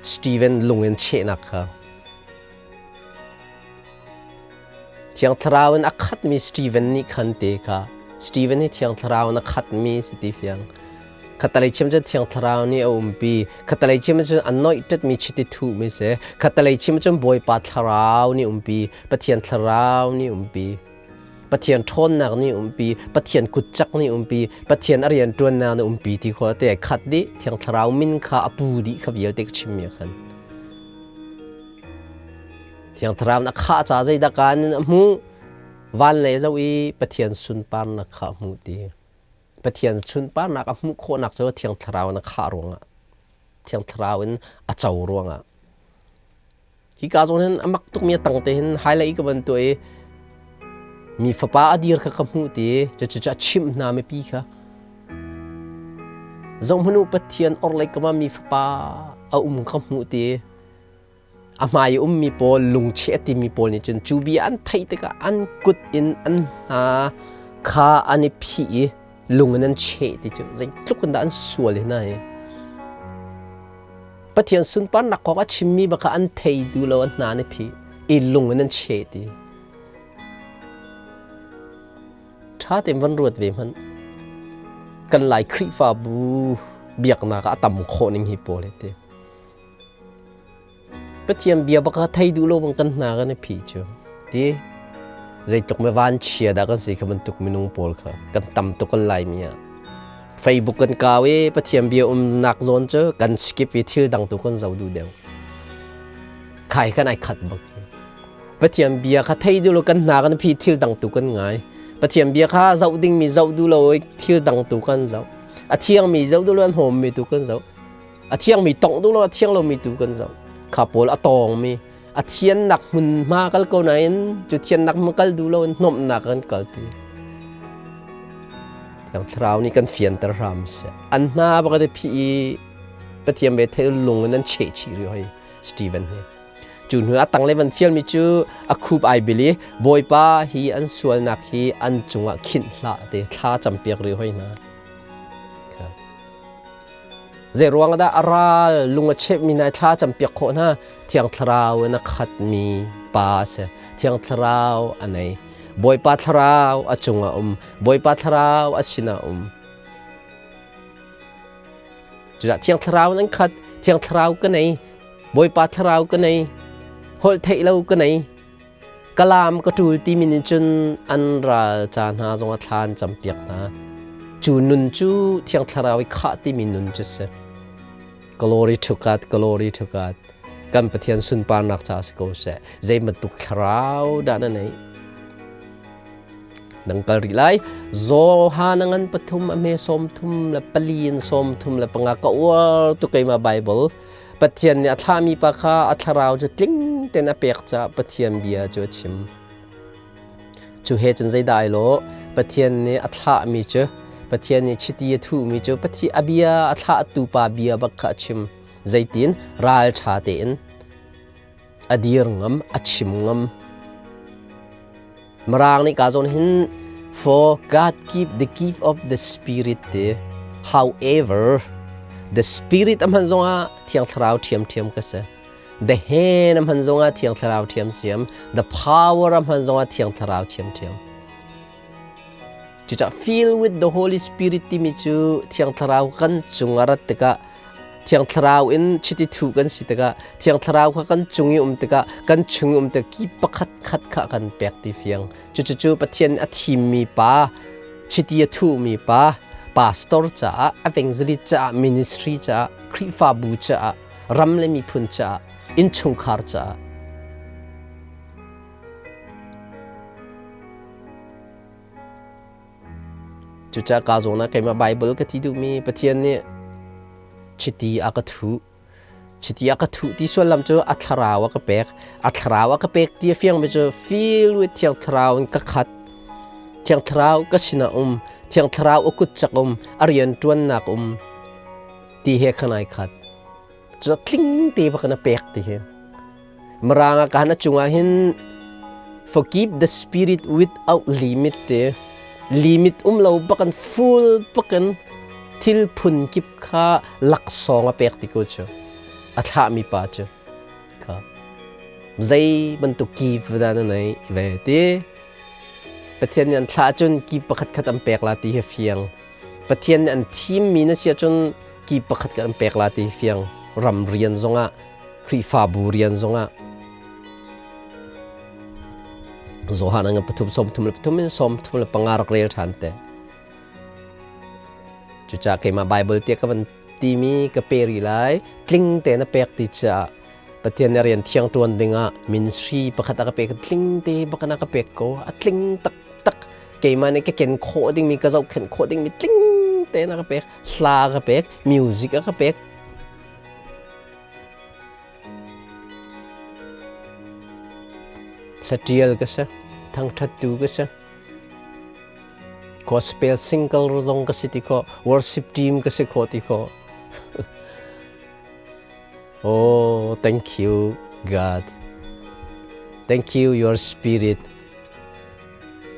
Stephen lung in chehnak kha Thiang Thlarau in a khatmi Stephen nih khan te kha Stephen hi Thiang Thlarau in a khatmi si ti fiang. Khatalei chim cun Thiang Thlarau nih a umpi. Khatalei chim cun a noihṭetmi chiti thuhmi si. Khatalei chim cun Bawipa Thlarau nih umpi. Pathian Thlarau nih umpi. Pathian ṭhawnnak nih umpi. Pathian kutcak nih umpi. Pathian a rianṭuannak nih umpi ti khua te khat dih. Thiang Thlarau min kha a pu dih kha vialte ka chimmi khan. Thiang Thlarau na khah ca zeidah kaan in a hmuh? Van lei zoh i Pathian sunparnak kha a hmuh ti. Pathian sunparnak a hmuh khawhnak cu Thiang Thlarau in a khah ruangah, Thiang Thlarau in a co ruangah. Hi ka zawn hin a mak tukmi a tang te hin highlight ka van tuah i mi fapa a dir kha ka hmuh ti cucu a chimh hna mipi kha. Zohhmanh u Pathian orhlei kam ah mi fapa a um ka hmuh ti. A hmai i ummi pawl lungcheh a timi pawl nih cun cu bia an theih tikah an kut in an hna kha an i phih i lung in an cheh ti cu zeitluk in dah an sual hi hna hi. Pathian sunparnak kong a chimmi bak kha an thei duh lo an hna an i phih i lung in an cheh ti. Ṭha tein van ruat ve hmanh. Kan Lai Khrihfabu biaknak ah a tam khawh ning hi pawl hi ti. Pathian bia bak kha thei duh lo bang kan hna kan i phih cu. Ti zeitluk me vanchia dah kan si kha bantuk minung pawl kha kan tam tuk kan Laimi ah. Facebook kan kau i Pathian bia umnak zawn cu kan skip i thil dang tu kan zoh duh deuh. Khai kan ai khat bak. Pathian bia kha thei duh lo kan hna kan phi thil dang tu kan ngai. Pathian bia kha zoh dingmi zoh duh lo i thil dang tu kan zoh. A thiangmi zoh duh lo an hawmmi tu kan zoh. A thiangmi tongh duh lo a thiang lomi tu kan zoh. Kha pawl a tawngmi a thiannak hmunhma kal ko nain cu thiannak hmun kal duh lo in hnomhnak kan kal ti. Thiang Thlarau nih kan fianter hram seh. An hna bak te phih i Pathian be thei lung in an cheh chih rih hoi Stephen hi. Cu hnu a tanglei van fialmi cu a khup ai bil i Bawipa hi an sualnak hi an cungah khinh hlah te thla campiak rih hoi hna. Zei ruang dah a ral lung a chepmi hna thla campiak khawh hna? Thiang Thlarau in a khatmi pa a si. Thiang Thlarau a nei. Bawipa Thlarau a cungah um. Bawipa Thlarau a sinah um. Cudah Thiang Thlarau in an khat. Thiang Thlarau ka nei. Bawipa Thlarau ka nei. Holh theih lo ka nei. Kalaam ka ṭul timi nih cun an ral ca hna zong a thla an campiak hna. Cu nun cu Thiang Thlarau i khah timi nun cu si. Glory to God, glory to God. Kan Pathian sunparnak ca si ko seh. Zei bantuk thlarau dah na neih? Nang kal rih lai. Johan a ngan pathum a hme 34 in 35 ka uar tu keimah Bible. Pathian nih a thlahmi pa kha a thlarau cu tling tein a pek caah Pathian bia cu a chim. Cu he cun zeidah ai lawh? Pathian nih a thlahmi cu Pathian nih chiti a thuhmi cu Pathian a bia a thlahtu pa bia bak kha a chim. Zeitin ralṭha tein a dir ngam, a chim ngam. Mirang nih ka zawn hin For God give the gift of the Spirit ti. However, the Spirit a hman zongah Thiang Thlarau ṭhiamṭhiam ka si. The hand a hman zongah Thiang Thlarau ṭhiamṭhiam. The power a hman zongah Thiang Thlarau ṭhiamṭhiam. Cucaah fill with the Holy Spirit timi cu Thiang Thlarau kan cung a rat tikah Thiang Thlarau in chiti thuh kan si tikah Thiang Thlarau kha kan cung i um tikah kan chung i um tikah ki pakhat khat kha kan pek ti fiang. Cucu Pathian a thimmi pa, chiti a thuhmi pa, pastor caah, evangelist caah, ministry caah, Khrihfabu caah, ram le miphun caah, innchungkhar caah. Cucaah kaa zawn ah keimah Baibal ka ti duhmi Pathian nih chiti a ka thuh. Chiti a ka thuh ti sullam cu a thlarau a ka pek. A thlarau a ka pek ti a fiangmi cu fill with Thiang Thlarau in ka khat. Thiang Thlarau ka sinah um. Thiang Thlarau a kut cak um. A rian ṭuannak um. Ti he khan ai khat. Cu tling te bak in a pek ti hi. Mirang ah kan a cungah hin forgive the spirit without limit te limit um lo bakan full bakan thil phun kip kha laksawng a pek ti ko cu a thlahmi pa cu kha zei bantuk ki da na nei ve ti Pathian nih an thlah cun ki pakhat khat an pek la ti hi fiang Pathian nih an thimmi na si ahcun ki pakhat kan pek la ti fiang ram rian zongah Khrihfabu rian zongah Johan ang pathum 33 in 35 rak rel ṭhan te cucaah keimah Bible tia ka van timi ka pe rih lai tling te na pek ti caah Pathian nih rian thiang ṭuan dingah ministry pakhat a ka pek tling te bakan a ka pek ko a tling taktak keimah nih ka ken khawh dingmi ka zohkhenh khawh dingmi tling tein a ka pek hla a ka pek music a ka pek hlatial ka si thangthattu ka si gospel single zong ka si ti kho worship team ka si kho ti kho oh thank you God thank you your spirit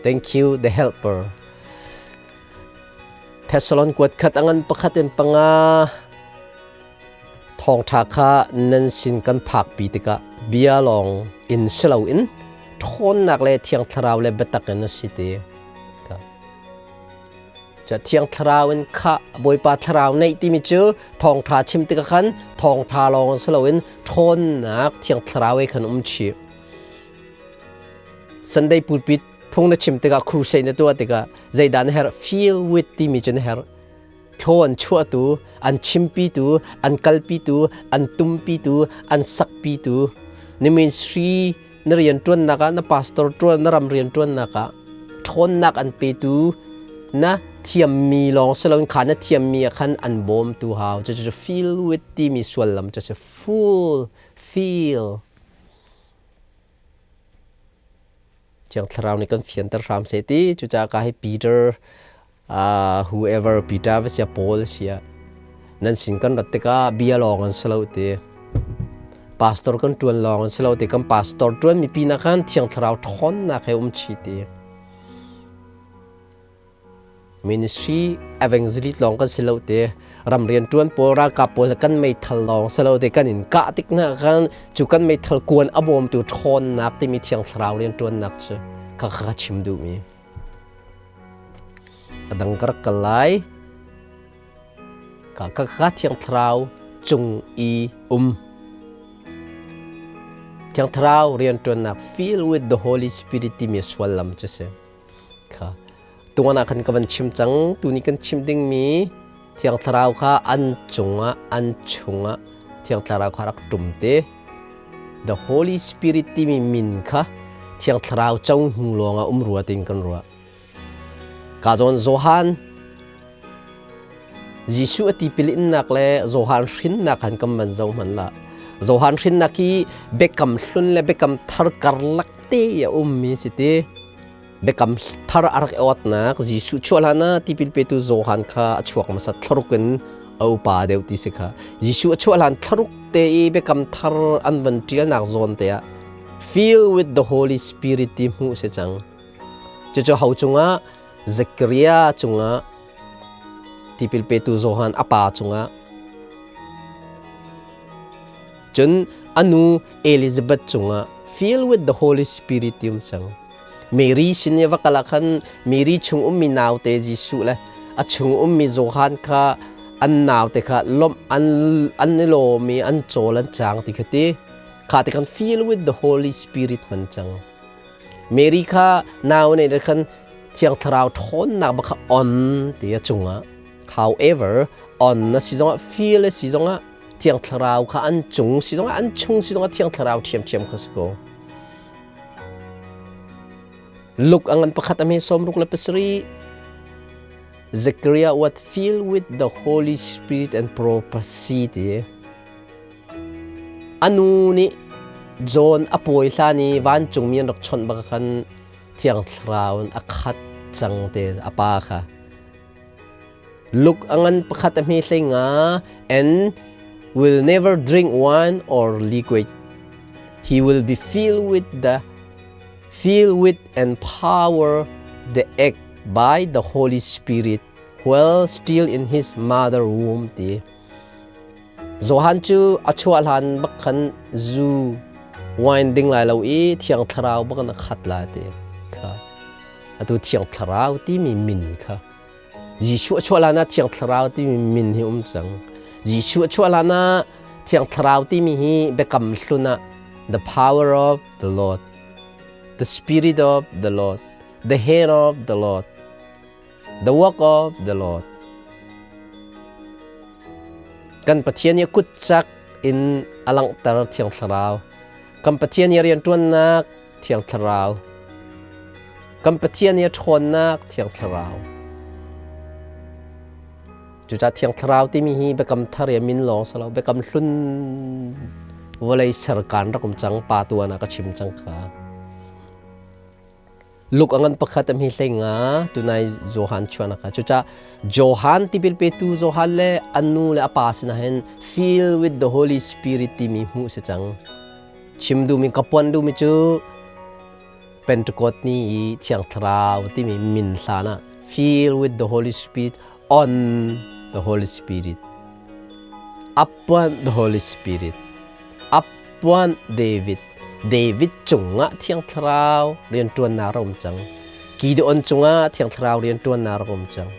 Thank you, the helper. Thessalon kuat khat angan pakhat in panga thawngṭha kha nan sin kan phakpi tikah bia lawng in si loin ṭhawnnak le thiang thlarau le biatak in a si ti. Ca thiang thlarau in kha Bawipa thlarau neih timi cu thawngṭha chim tikah khan thawngṭha lawng si loin ṭhawnnak thiang thlarau he khan um chih. Sunday pulpit phung na chim tikah crusade na tuah tikah zeidah na herh feel with timi cu na herh thlaw an chuahtu an chimpitu an kalpitu an tumpitu an sakpitu na ministry na rianṭuannak ah na pastor ṭuan na ram rianṭuannak ah ṭhawnnak an petu na thiammi lawng si loin kha na thiammi ah khan an bawmtu hau cucu feel with timi suallam cu a si full feel Thiang Thlarau nih kan fianter hram seh ti cucaah ka hi Peter whoever Peter va sia Paul sia nan sin kan rat tikah bia lawng an si lo ti pastor kan ṭuan lawng an si lo ti kan pastor ṭuan mipi na khan Thiang Thlarau ṭhawnnak he um chi ti Ministry evangelist lawng kan si lo te ram rian ṭuan pawl ralkap pawl kan meithal lawng si lo te kan in kah tik hna khan cu kan meithal kuan a bawmtu ṭhawnnak timi thiang thlarau rian ṭuannak cu kha kha chim duhmi a dang ka rak kal lai ka kha kha thiang thlarau cung i um thiang thlarau rian ṭuannak fill with the Holy Spirit timi suallam cu si Kha tuan ah khan ka van chim cang. Tuni kan chim dingmi Thiang Thlarau kha an cungah an chungah Thiang Thlarau kha rak ṭum te. The Holy Spirit timi min kha Thiang Thlarau co hnu lawngah um rua tiin kan ruah. Ka zawn Johan Jesuh a tipil innak le Johan hrinnak han kan van zoh hmanh lah. Johan hrinnak hi biakam hlun le biakam thar karlak te a ummi si ti. Biakam thar a rak i awtnak Jesuh chuah hlan ah tipil petu Johan kha a chuak hmasa thlaruk in a upa deuh ti si kha. Jesuh a chuah hlan thlaruk te i biakam thar an van ṭialnak zawn te ah fill with the Holy Spirit ti hmuh si cang. Cucu ho cungah Zakaria cungah tipil petu Johan a pa cungah cun a nu Elizabeth cungah fill with the Holy Spirit ti um cang. Mary sin i va kal ah khan Mary chung ummi naute Jesuh le a chung ummi Johan kha an naute kha lawmh an an i lawm i an cawl an cang ti kha ti. Kha ti khan fill with the Holy Spirit man cang. Mary kha nau ne khan Thiang Thlarau ṭhawnnak bak kha on ti a cungah. However, on na si zongah feel a si zongah Thiang Thlarau kha an cung si zongah an chung si zongah Thiang Thlarau ṭhiamṭhiam kha si ko. Luke a ngan pakhat a hme 67 Zechariah was filled with the Holy Spirit and prophecy ti. A nu nih John a pawi hlan i vancungmi an rak chawnh bak khan Thiang Thlarau in a khat cang te a pa kha. Luke a ngan pakhat a hme hlei nga and will never drink wine or liquid. He will be filled with the filled with and power the egg by the Holy Spirit while still in his mother womb ti. Johan cu a chuah hlan bak khan zu wine ding lai lo i Thiang Thlarau bak in a khat la ti kha. Atu Thiang Thlarau timi min kha Jesuh a chuah hlan ah Thiang Thlarau timi min hi um cang. Jesuh a chuah hlan ah Thiang Thlarau timi hi biakam hlun ah the power of the Lord, the spirit of the Lord, the hand of the Lord, the work of the Lord. Kan Pathian i kutcak in a langhter Thiang Thlarau. Kan Pathian i rianṭuannak Thiang Thlarau. Kan Pathian i a ṭhawnnak Thiang Thlarau. Cucaah Thiang Thlarau timi hi biakam thar i a min lawng si lo, biakam hlun vawlei serkan rak um cang pa tuan ah ka chim cang kha. Luke a ngan pakhat a hme hlei nga tunai Johan chuan kha. Cucaah Johan tipil petu Johan le a nu le a pa sinah hin fill with the Holy Spirit timi hmuh si cang. Chim duhmi ka puan duhmi cu Pentecost ni i Thiang Thlarau timi min hlan ah fill with the Holy Spirit on the Holy Spirit upon the Holy Spirit upon David David cungah Thiang Thlarau rianṭuannak a um cang Gideon cungah Thiang Thlarau rianṭuannak a um cang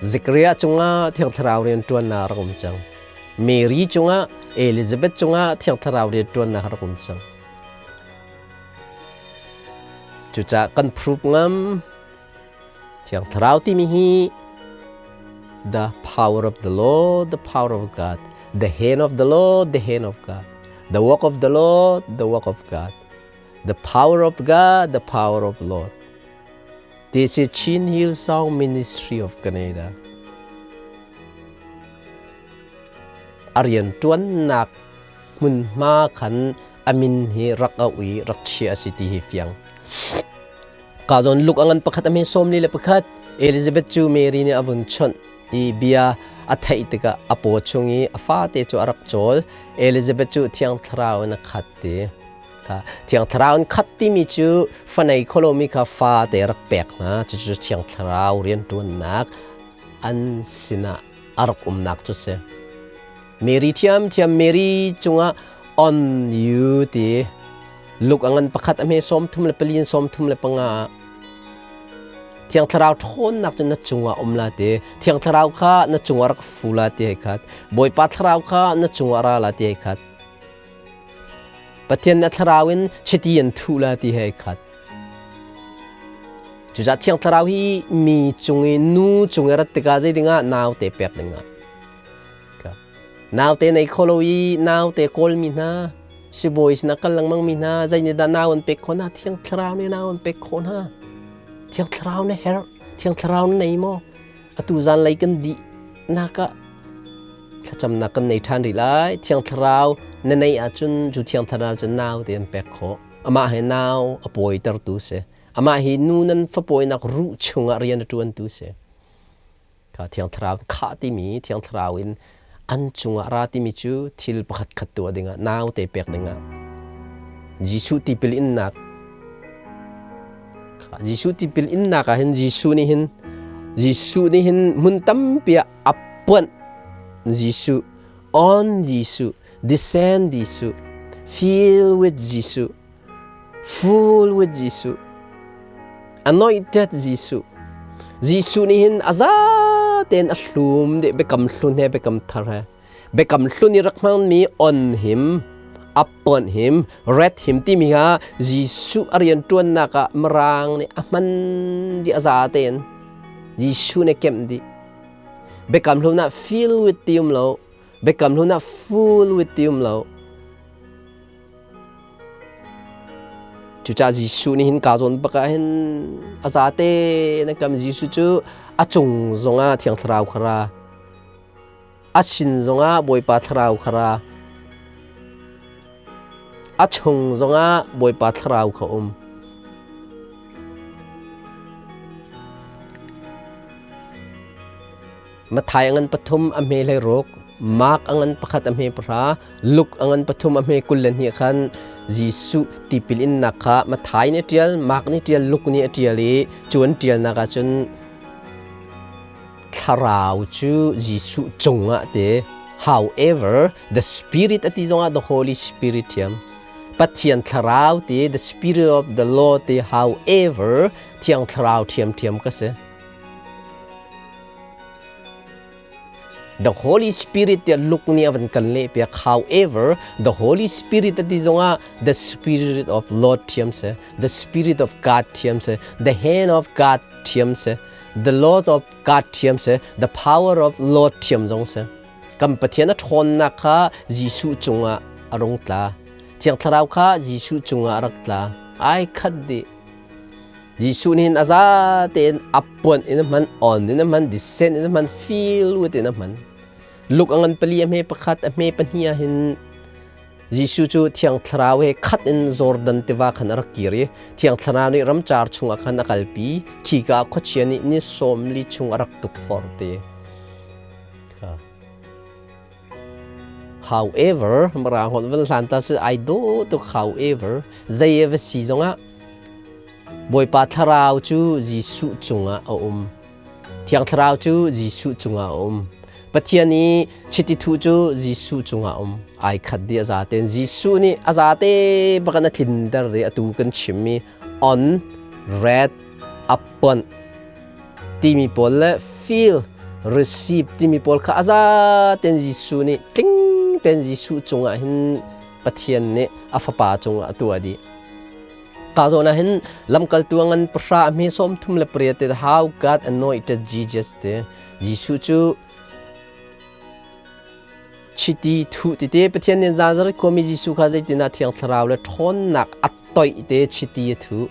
Zechariah cungah Thiang Thlarau rianṭuannak a um cang Mary cungah Elizabeth cungah Thiang Thlarau rianṭuannak a rak um cang. Cucaah kan proof ngam Thiang Thlarau timi hi the power of the Lord, the power of God, the hand of the Lord, the hand of God, the work of the Lord, the work of God, the power of God, the power of Lord. This is Chin Hill Song Ministry of Canada. A rianṭuannak hmunhma khan a min hi rak auh i rak chiah a si ti hi fiang. Ka zawn luk a ngan pakhat a hme 41 Elizabeth cu Mary nih a vun chawnh i bia a theih tikah a paw chung i a fate cu a rak cawl. Elizabeth cu Thiang Thlarau in a khat ti. Thiang Thlarau in khat timi cu fanei kholomi kha fate rak pek hna. Cucu Thiang Thlarau rianṭuannak an sinah a rak umnak cu si. Mary ṭhiamṭhiam Mary cungah on you ti luk a ngan pakhat a hme 34 in 35 ah Thiang Thlarau ṭhawnnak cu na cungah um la ti Thiang Thlarau kha na cungah rak fu la ti hei khat Bawipa Thlarau kha na cungah ra la ti hei khat Pathian na thlarau in chiti an thuh la ti hei khat Cucaah Thiang Thlarau hi mi cung i nu cung i rat tikah zei dingah naute pek dingah naute nei kho lo i naute kawlmi hna sibawi sinah kal lengmang mi hna zei nih dah nau an pek khawh hna Thiang Thlarau nih nau an pek khawh hna Thiang Thlarau na herh Thiang Thlarau na nei maw atu zanlei kan dih nak ah thlacamnak kan nei ṭhan rih lai Thiang Thlarau na neih ahcun cu Thiang Thlarau cu nau te an pek khawh amah he nau a pawitertu si amah hi nu nan fapawinak ruh chungah rian a ṭuantu si kha Thiang Thlarau khah timi Thiang Thlarau in an cungah ra timi cu thil pakhat khat tuah dingah naute pek dingah Jesuh tipil innak. Jesuh tipil innak ah hin Jesuh nih hin Jesuh nih hin hmun tampi ah a puanh Jesuh on Jesuh descend Jesuh fill with Jesuh full with Jesuh anointed Jesuh Jesuh nih hin a za tein a hlum dih biakam hlun he biakam thar he Biakam hlun i rak hmangmi on him, appoint him, ret him timi kha Jesuh a rianṭuannak ah Mirang nih a hman dih a za tein Jesuh nih a kemh dih. Biakam hlun ah fill with ti um lo, biakam hlun ah full with ti um lo. Cucaah Jesuh nih hin kaa zawn bak ah hin a za tein a kam. Jesuh cu a cung zongah Thiang Thlarau kha ra. A sin zongah Bawipa Thlarau kha ra. A chung zongah Bawipa Thlarau kha um. Matthai a ngan pathum a hme hlei ruk, Mark a ngan pakhat a hme pahra, Luke a ngan pathum a hme 22 khan Jesuh tipil innak kha Matthai nih a ṭial, Mark nih a ṭial, Luke nih a ṭial i cu an ṭialnak ah cun Thlarau cu Jesuh cungah te however the spirit a ti zongah the Holy Spirit thiam Pathian thlarau ti the spirit of the Lord ti however Thiang Thlarau ṭhiamṭhiam ka si. The Holy Spirit tiah Luke nih a van kan leh piak. However, the Holy Spirit a ti zongah the Spirit of Lord thiam si, the Spirit of God thiam si, the hand of God thiam si, the Lord of God thiam si, the power of Lord thiam zong si. Kan Pathian a ṭhawnnak kha Jesuh cungah a rung tla. Thiang Thlarau kha Jesuh cungah a rak tla. Ai khat dih. Jesuh nih hin a za tein appoint in a hman, on in a hman, descend in a hman, feel with in a hman. Luk a ngan pali a hme pakhat, a hme pahnih ah hin Jesuh cu Thiang Thlarau he khat in Jordan tiva khan a rak kir i Thiang Thlarau nih ramcar chungah khan a kalpi. Khika ah khuachia nih ni 40 chung a rak tukforh te. However, mara hon van hlan ta si ai do tuk however, zei va si zongah Bawipa Thlarau cu Jesuh cungah a um. Thiang Thlarau cu Jesuh cungah a um. Pathian i chiti thuh cu Jesuh cungah a um. Ai khat dih a zaten. Jesuh nih a zate bakan a tlinter i atu kan chimmi on, red, upon timi pawl le feel, receive timi pawl kha a zaten Jesuh nih tling ten Jesuh cungah hin Pathian nih a fapa cungah a tuah dih. Ka zawn ah hin lamkaltu a ngan pahra a hme 38 te how God anointed Jesus te Jesuh cu chiti thuh tete Pathian nih Nazareth khuami Jesuh kha zeitinah Thiang Thlarau le ṭhawnnak a toih te chiti a thuh.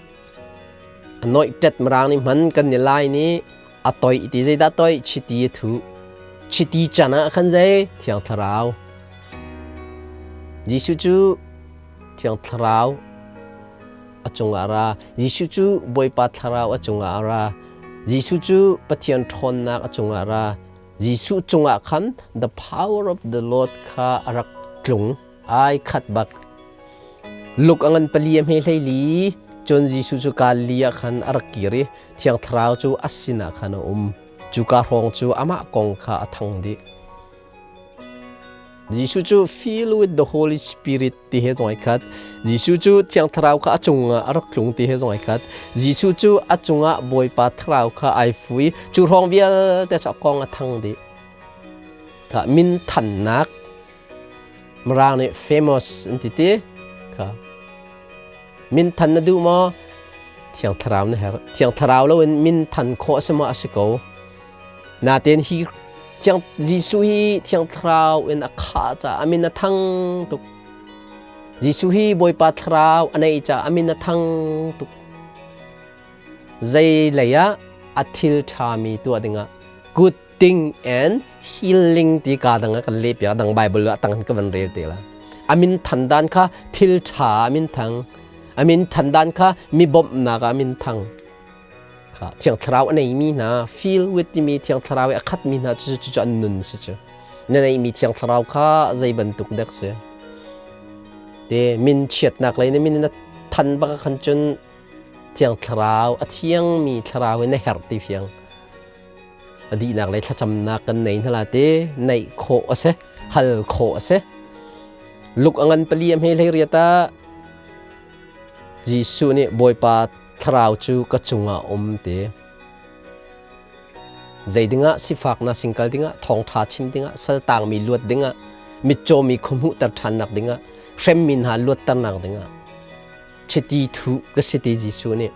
Anointed mirang nih hman kan ni lai nih a toih ti zeidah toih chiti a thuh. Chiti can ah khan zei Thiang Thlarau. Jesuh cu Thiang Thlarau a cungah a ra. Jesuh cu Bawipa Thlarau a cungah a ra. Jesuh cu Pathian ṭhawnnak a cungah a ra. Jesuh cungah khan the power of the Lord kha a rak tlung. Ai khat bak. Luk a ngan pali a hme hleili. Cun Jesuh cu Galilee ah khan a rak kir i Thiang Thlarau cu a sinah khan a um. Cuka hrawng cu amah kong kha a thang dih. Jesuh cu fill with the Holy Spirit ti he zong ai khat. Jesuh cu Thiang Thlarau kha a cungah a rak tlung ti he zong ai khat. Jesuh cu a cungah Bawipa Thlarau kha ai fui. Cu hrawng vialte cu a kong a thang dih. Kha min thannak Mirang nih famous an ti ti. Kha min than na duh maw? Thiang Thlarau na herh. Thiang Thlarau loin min than khawh a si maw? A si ko. Natein hi Thiang Jesuh hi Thiang Thlarau in a khah caah a min a thang tuk. Jesuh hi Bawipa Thlarau a neih caah a min a thang tuk. Zei lei ah a thil ṭhami tuah dingah good thing and healing ti ka dang ah kan leh piak dang Bible ah tang ka van rel te la. A min than dan kha thil ṭha a min thang. A min than dan kha mi bawmhnak ah a min thang. Kha Thiang Thlarau a neimi hna feel with timi Thiang Thlarau i a khatmi hna cu cu an nun si cu. Na neihmi Thiang Thlarau kha zei bantuk dek si. Te min chiatnak lei na min na than bak khan cun Thiang Thlarau, a thiangmi Thlarau in na herh ti fiang. A dihnak le thlacamnak kan nei hna la te, neih khawh a si, hal khawh a si. Luk a ngan pali a hme hlei riat ah Jesuh nih Bawipa Thlarau cu ka cungah um ti. Zei dingah sifaknak singkal dingah, thawngṭha chim dingah, saltangmi luat dingah, mitcawmi khuahmuhter ṭhannak dingah, hremmi hna luatternak dingah, chiti thuh ka si ti Jesuh nih.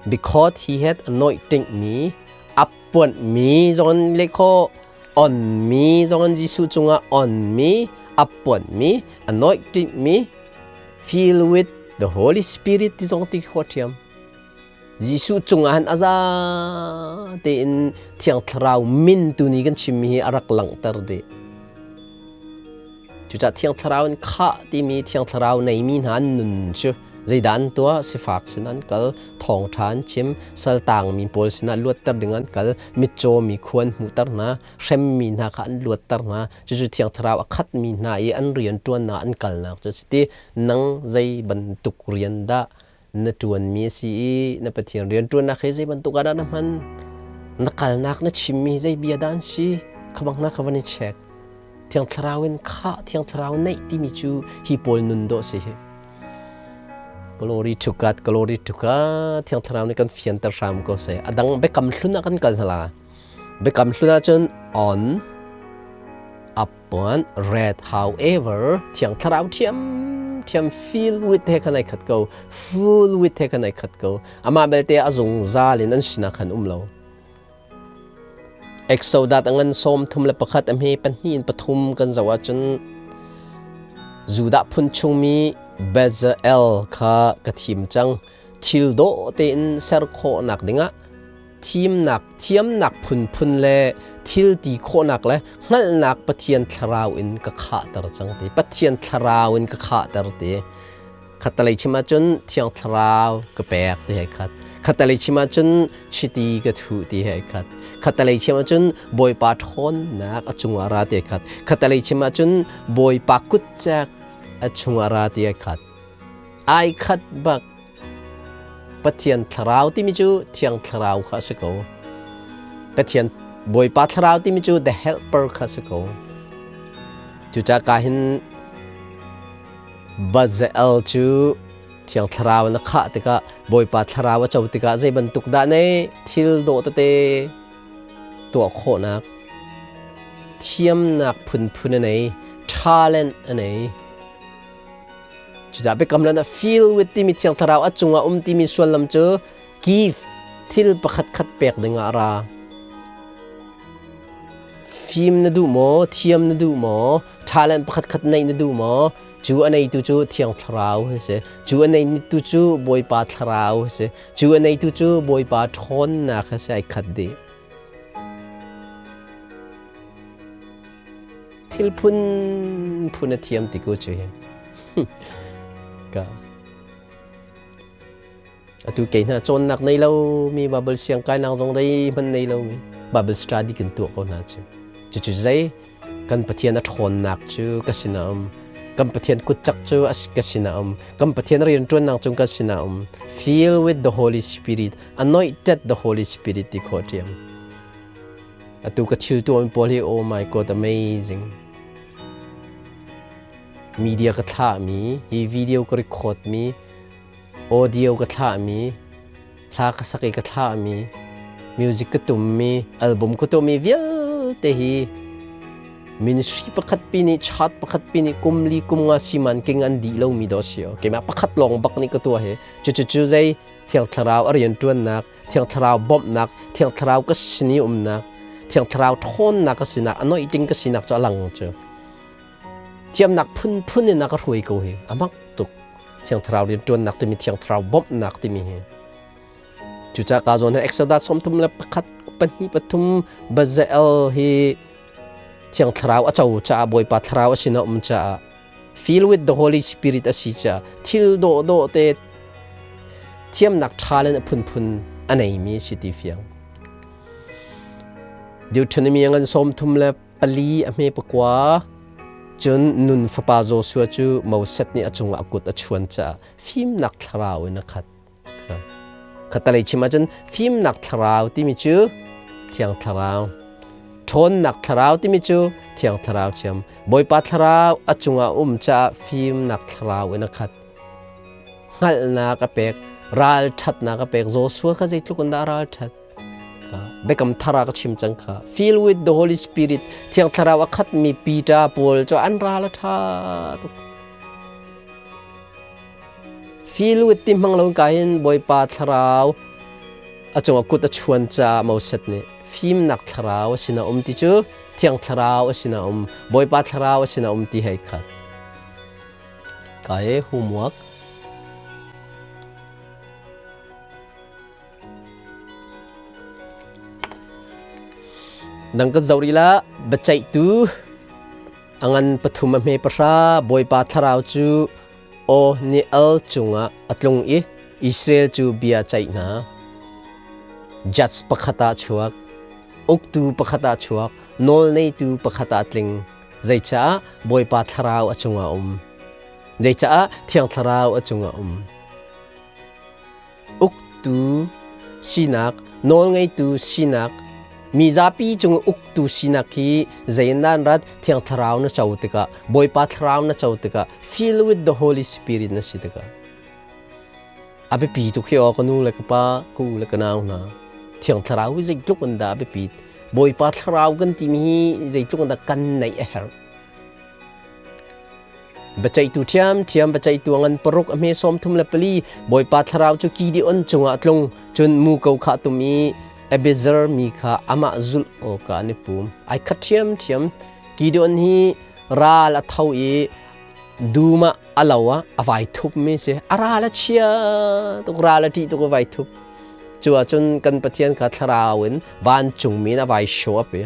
Because he had anointing mi, appuanh mi zong le kho on mi zong Jesuh cungah on mi, appuanh mi, anointing mi, fill with the Holy Spirit ti zong ti kho ṭhiam. Jesuh cungah han a za tein Thiang Thlarau min tu ni kan chimmi hi a rak langhter dih. Cucaah Thiang Thlarau in khah timi Thiang Thlarau neimi hna an nun cu zeidah an tuah? Sifak sin an kal, thawngṭha an chim, saltangmi pawl sinah luatter ding an kal, mitcawmi khua an hmuhter hna, hremmi hna kha an luatter hna. Cucu Thiang Thlarau a khatmi hna i an rianṭuannak an kalnak cu a si ti. Nang zei bantuk rian dah na ṭuanmi a si i na Pathian rianṭuannak hi zei bantuk ah dah na hman? Na kalnak na chimmi zei bia dah an si? Kha bang hna kha van i check. Thiang Thlarau in khah, Thiang Thlarau neih timi cu hi pawl nun dawh si hi. Glory to God, glory to God. Thiang Thlarau nih kan fianter hram ko seh. A dang biakam hlun ah kan kal hna la. Biakam hlun ahcun on, upon, read, however, Thiang Thlarau thiam thiam fill with he khan ai khat ko, full with he khan ai khat ko. Amah belte a zungzal in an sinah khan um lo. Exodus a ngan 31 a hme pahnih in pathum kan zoh ahcun Judah phun chungmi Bezalel kha ka thim cang. Thil dawh tein ser khawhnak dingah thimnak thiamnak phunphun le thil ti khawhnak le hngalhnak Pathian thlarau in ka khahter cang ti. Pathian thlarau in ka khahter ti. Khattalei chim ahcun Thiang Thlarau ka pek ti hei khat. Khattalei chim ahcun chiti ka thuh ti hei khat. Khattalei chim ahcun Bawipa ṭhawnnak a cungah ra ti hei khat. Khattalei chim ahcun Bawipa kutcek a chungah ra ti hei khat. Ai khat bak. Pathian Thlarau timi cu Thiang Thlarau kha a si ko. Pathian Bawipa Thlarau timi cu the helper kha a si ko. Cucaah ka hin Bazael cu Thiang Thlarau in a khah tikah Bawipa Thlarau a co tikah zei bantuk dah ne thil dawh tete tuah khawhnak thiamnak phunphun a nei, talent a nei. Cucaah biakam lan ah fill with timi Thiang Thlarau a cungah um timi sullam cu give thil pakhat khat pek dingah a ra. Fim na duh maw? Thiam na duh maw? Talent pakhat khat neih na duh maw? Cu a neitu cu Thiang Thlarau a si. Cu a neitu cu Bawipa Thlarau a si. Cu a neitu cu Bawipa ṭhawnnak a si ai khat dih. Thil phunphun a thiam ti ko cu hi. Ka atu kei hna cawnnak nei lo mi Bible siang kainak zong dei hman nei lo mi Bible study kan tuah ko hna cu. Cucu zei kan Pathian a ṭhawnnak cu ka sinah um. Kan Pathian kutcak cu ka sinah um. Kan Pathian rianṭuannak cu ka sinah um. Fill with the Holy Spirit, anointed the Holy Spirit ti khawh ṭhiam. Atu ka thil tuahmi pawl hi oh my god amazing. Media ka thlahmi, hi video ka record mi, audio ka thlahmi, hla ka sak i ka thlahmi, music ka tummi, album ka tuahmi vialte hi ministry pakhat pi nih chat pakhat pi nih kum li kum nga siman king an dih lomi do si keimah pakhat lawng bak nih ka tuah hi cu cu zei Thiang Thlarau a rianṭuannak, Thiang Thlarau bawmhnak, Thiang Thlarau ka sin i umnak, Thiang Thlarau ṭhawnnak ka sinak, anointing ka sinak cu a lang cu. Thiamnak phunphun in a ka hruai ko hi, a mak tuk. Thiang Thlarau rianṭuannak timi, Thiang Thlarau bawmhnak timi hi. Cucaah ka zawn hi Exodus 31, 2, 3 Bazael hi Thiang Thlarau a co caah Bawipa Thlarau a sin a um caah Fill with the Holy Spirit a si caah thil dawhdawh te thiamnak ṭha le a phunphun a neimi a si ti fiang. Deuteronomy ngan 34 a hme pakua cun nun fapa Joshua cu Moses nih a cungah a kut a chuan caah fimnak thlarau in a khat. Kha khatalei chim ahcun fimnak thlarau timi cu Thiang Thlarau. Ṭhawnnak thlarau timi cu Thiang Thlarau thiam. Bawipa thlarau a cungah um caah fimnak thlarau in a khat. Hngalhnak a pek, ralṭhatnak a pek. Joshua kha zeitluk in dah ralṭhat? Biakam thar ah ka chim cang kha. Fill with the Holy Spirit, Thiang Thlarau a khatmi Peter pawl cu an ral a ṭha tuk. Fill with ti hmang lo ka hin Bawipa thlarau a cungah kut a chuan caah Moses nih fimnak thlarau a sinah um ti cu Thiang Thlarau a sinah um, Bawipa thlarau a sinah um ti hei khat. Ka e homework. Dang kan zoh rih la, biaceihtu a ngan pathum a hme pahra Bawipa thlarau cu aw ni al cungah a tlung i Israel cu bia ceih hna. Judge pakhat ah chuak, uktu pakhat ah chuak, nawlneitu pakhat ah tling. Zeicah Bawipa thlarau a cungah um? Zeicah Thiang Thlarau a cungah um? Uktu sinak, nawlngeitu sinak, mi zapi cung uktu sinak hi zeinan rat Thiang Thlarau na co tikah, Bawipa Thlarau na co tikah, fill with the Holy Spirit na si tikah. A biapi tuk hi aw ka nu le ka pa, ka u le ka nau hna. Thiang Thlarau hi zeitluk in dah a biapit. Bawipa Thlarau kan timi hi zeitluk in dah kan neih a herh. Biaceihtu ṭhiamṭhiam, biaceihtu a ngan paruk, a hme 34, Bawipa thlarau cu Gideon cungah a tlung, cun muko kha a tum i Abiezer mi kha amah zulh awkah an i pum. Ai khat ṭhiamṭhiam. Gideon hi ral a tho i dum ah a lo ah a vai thupmi si. A ral a chia tuk, ral a ṭih tuk a vai thup. Cu ahcun kan Pathian kha thlarau in vancungmi in a vai show up i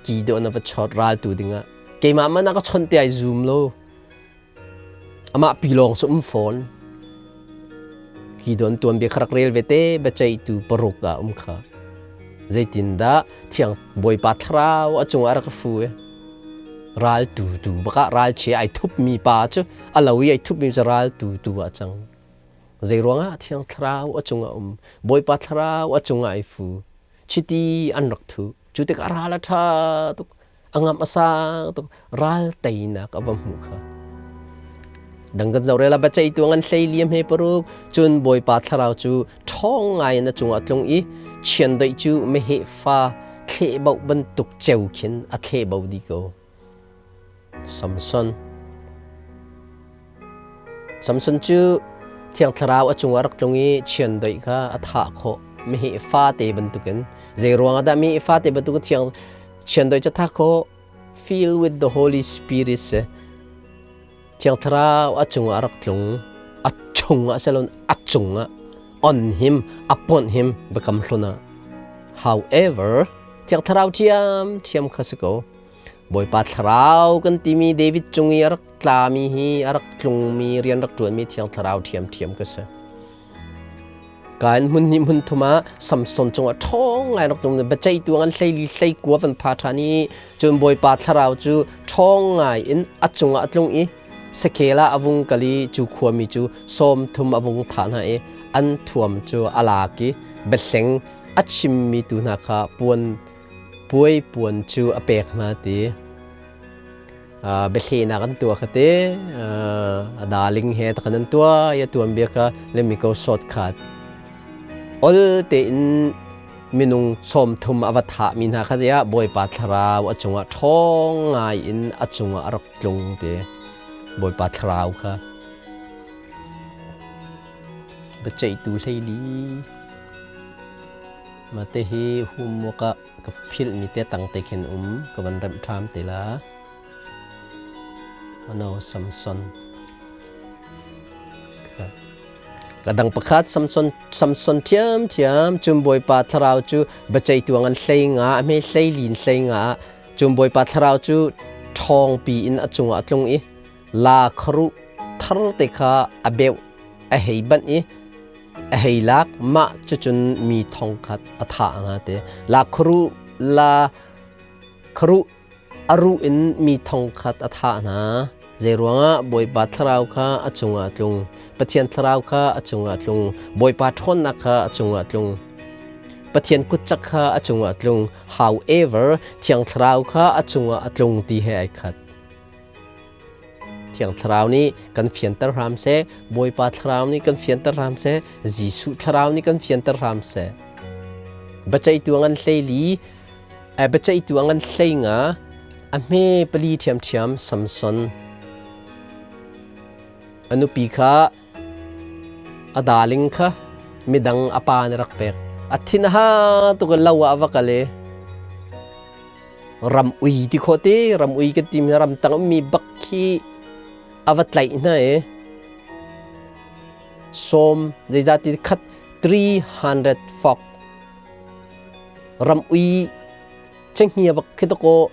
Gideon a va chawt raltu dingah keimah man a ka chawnh ti ai zum lo amah pi lawng cu um fawn Gideon tuanbia kha rak rel ve te biaceihtu paruk ah um kha zeitindah thiang bawipa thlarau a cungah rak fu i ral tu tu bakah ral chia ai thup mi pa cu a lo i ai thup mi cu ral tu tu ah cang zei ruangah thiang thlarau a cungah um bawipa thlarau a cungah ai fu chiti an rak thu cu tikah ral a ṭha tuk a ngamh a sang tuk ral teinak a va hmuh kha dang kan zoh rel a biaceihtu ngan hlei liam he paruk cun bawipa thlarau cu ṭhawng ngai in a cungah tlung i chiandeih cu meheh fa thlehboh bantuk ceu khin a thlehbo dih ko Samson Samson cu Thiang Thlarau a cungah rak tlung i chiandeih kha a thah khawh meheh fate bantukin zei ruangah dah meheh fate bantukin thiang chiandeih cu a thah khawh fill with the Holy Spirit si Thiang Thlarau a cungah rak tlung a chungah selon a cungah on him a ponh him biakam hlun ah however Thiang Thlarau thiam thiam kha si ko Bawipa thlarau kan timi David cung i a rak tlami hi a rak tlungmi rian rak ṭuanmi Thiang Thlarau ṭhiamṭhiam ka si. Kain hmun hnih hmun thum ah Samson cungah ṭhawng ngai rak tlung biaceihtu an hleili hleikua van pha ṭhan i cun Bawipa thlarau cu ṭhawng ngai in a cungah a tlung i Sekel ah a vung kal i cu khuami cu 30 a vung thah hna i an thuam cu a lak i biahleng a chimmi tu hna kha puan puai puan cu a pek hna ti biahlehnak an tuah kha te a darling he takhan an tuah i a tuan bia kha let me go shortcut ol tein minung 30 a va thah mi hna kha ziah Bawipa thlarau a cungah ṭhawng ngai in a cungah a rak tlung te Bawipa thlarau kha biaceihtu hleili Mah te hi homework ah ka philhmi te tang te khin um ka van remh ṭham te la. Ano Samson. Ka dang pakhat Samson Samson ṭhiam ṭhiam cun Bawipa thlarau cu biaceihtu an hlei nga a hme hlei lin hlei nga cun Bawipa thlarau cu ṭhawng pi in a cungah a tlung i la kharuh thar te kha a beuh a hei banh i a hei lak mah cucun mi thongkhat a thah nga te la kharuh la kharuh a ruh in mi thongkhat a thah hna. Zeiruangah Bawipa thlarau kha a cungah a tlung, Pathian thlarau kha a cungah a tlung, Bawipa ṭhawnnak kha a cungah a tlung. Pathian kutcak kha a cungah a tlung. However, Thiang Thlarau kha a cungah a tlung ti he ai khat. Thiang Thlarau nih kan fianter hram seh, Bawipa Thlarau nih kan fianter hram seh, Jesuh Thlarau nih kan fianter hram seh. Biaceihtu a ngan 14, biaceihtu a ngan 15, a hme pali ṭhiamṭhiam Samson. A nupi kha a darling kha midang a pa nih rak pek. A thin a ha tuk i lo ah a va kal i ram ui ti khawh ti ram ui kan timi ram tang ummi bak khi a va tlaih hna i sawm zeizah ti khat 300 fok ram ui cenghngia bak khi dakaw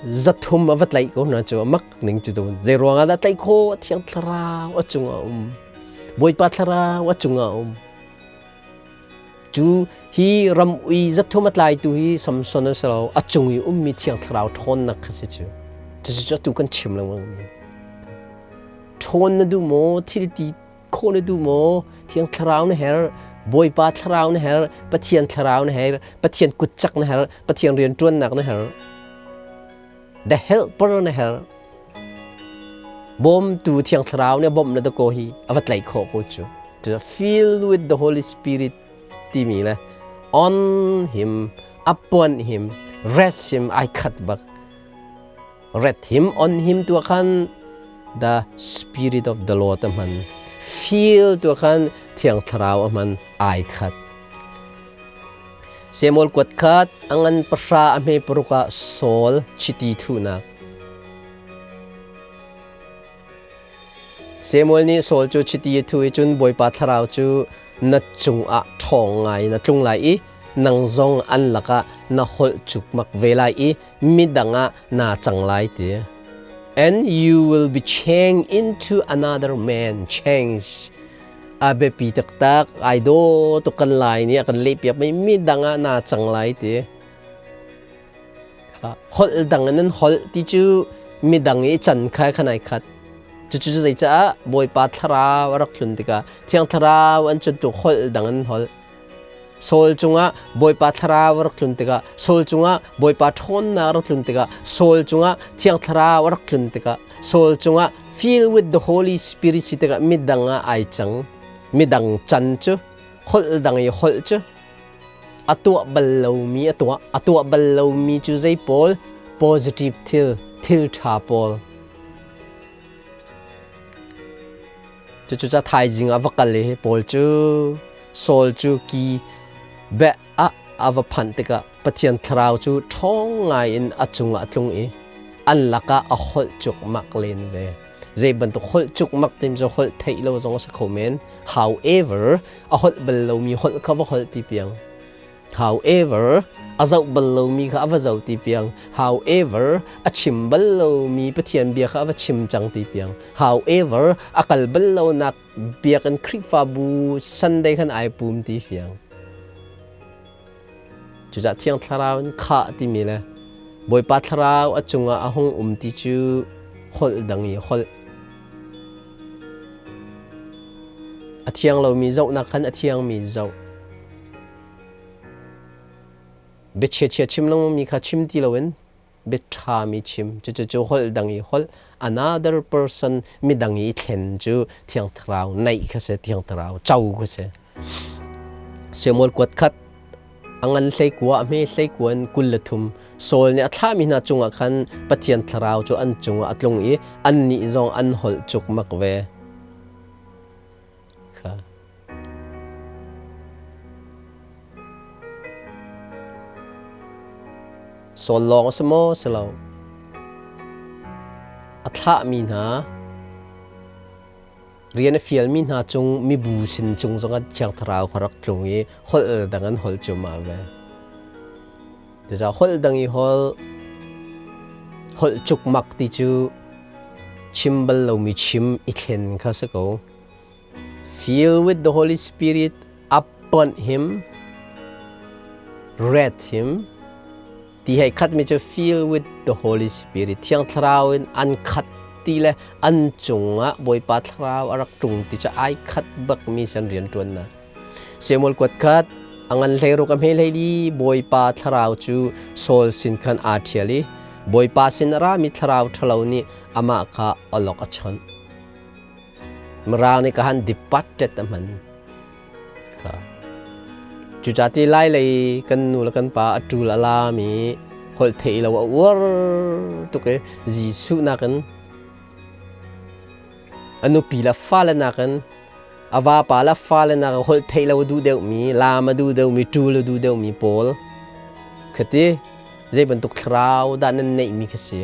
300 a va tlaih ko hna cu a mak ning cu zei ruangah dah tlaih khawh? Thiang Thlarau a cungah a um. Bawipa Thlarau a cungah a um. Cu hi ram ui 300 a tlaitu hi Samson a si lo, a cung i ummi Thiang Thlarau ṭhawnnak kha si cu. Cucu atu kan chim lengmang mi. Ṭhawn na duh maw? Thil ti khawh na duh maw? Thiang Thlarau na herh, Bawipa Thlarau na herh, Pathian Thlarau na herh, Pathian kutcak na herh, Pathian rianṭuannak na herh. The helper na herh. Bawmtu Thiang Thlarau nih bawmh na da ko hi a va tlaih khawh ko cu. To fill with the Holy Spirit timi le on him, upon him, rest him ai khat bak. Ret him on him tu khan the spirit of the Lord a hman. Feel tu khan Thiang Thlarau a hman ai khat. Samuel kuat khat angan 10 a hme 6 ah Saul chiti thuhnak. Samuel nih Saul cu chiti a thuh i cun Bawipa thlarau cu na cungah ṭhawng ngai na tlung lai i nang zong an lakah na holh cukmak ve lai i midang ah naa cang lai ti. And you will be changed into another man. Change. A biapi taktak. Ai daw tuk kan lai nih a kan lehpiak mi midang ah naa cang lai ti. Holh dang in an holh ti cu midang i can kha khan ai khat. Cucu cu zeicaah Bawipa thlarau a rak tlun tikah Thiang Thlarau an cun holh dang in holh. Saul cungah Bawipa thlarau a rak tlun tikah Saul cungah Bawipa ṭhawnnak a rak tlun tikah Saul cungah Thiang Thlarau a rak tlun tikah Saul cungah fill with the Holy Spirit si tikah midang ah ai cang. Midang can cu holh dang i holh cu a tuah bal lomi a tuah a tuah bal lomi cu zei pawl positive thil thil ṭha pawl cucu ca thaizing ah va kal i pawl cu Saul cu ki beh ah a va phanh tikah Pathian thlarau cu ṭhawng ngai in a cungah a tlung i an lakah a holh cukmak len ve. Zei bantuk holh cukmak tim cu holh theih lo zong a si kho men. However, a holh bal lomi holh kha va holh ti piang. However, a zoh bal lomi kha a va zoh ti piang. However, a chim bal lomi Pathian bia kha a va chim cang ti piang. However, a kal bal lonak biakinn Khrihfabu Sunday khan ai pum ti fiang. Cucah Thiang Thlarau in khah timi le Bawipa Thlarau a cungah a hung um ti cu holh dang i holh. A thiang lomi zohnak khan a thiangmi zoh. Biachia chim lengmangmi kha chim ti loin biaṭhami chim. Cucu holh dang i holh another person midang i thlen cu Thiang Thlarau naih kha si, Thiang Thlarau co kha si. Samuel kuat khat a ngan 19 a hme 19 in 23 Saul nih a thlahmi hna cungah khan Pathian Thlarau cu an cungah a tlung i annih zong an holh cukmak ve. Kha. Saul lawng a si maw? Si lo. A thlahmi hna rian a fialmi hna cung mibu sin cung zongah Thiang Thlarau kha rak tlung i holh dang an holh cuahmah ve. Cucaah holh dang i holh holh cukmak ti cu chim bal lomi chim i thlen kha si ko. Fill with the Holy Spirit upon him, read him. Ti hei khat mi cu fill with the Holy Spirit, Thiang Thlarau in an khat ti le an cungah Bawipa Thlarau a rak tlung ti cu ai khat bak mi san rian ṭuan na. Samuel kuat khat a ngan hlei ruk a hme hlei li Bawipa Thlarau cu Saul sin khan aa ṭhial i Bawipa sin a rami thlarau ṭhalo nih amah kha awlok a chawnh. Mirang nih ka han departed a hman. Kha. Cuca ti lai lei kan nu le kan pa a ṭul a lam i holh theih lo a uar tuk i Jesuh nakin a nupi le fale nakin a vapa le fale nakin holh theih lo a duh deuhmi, laam a duh deuhmi, ṭul a duh deuhmi pawl khati zei bantuk thlarau dah nan neihmi kha si.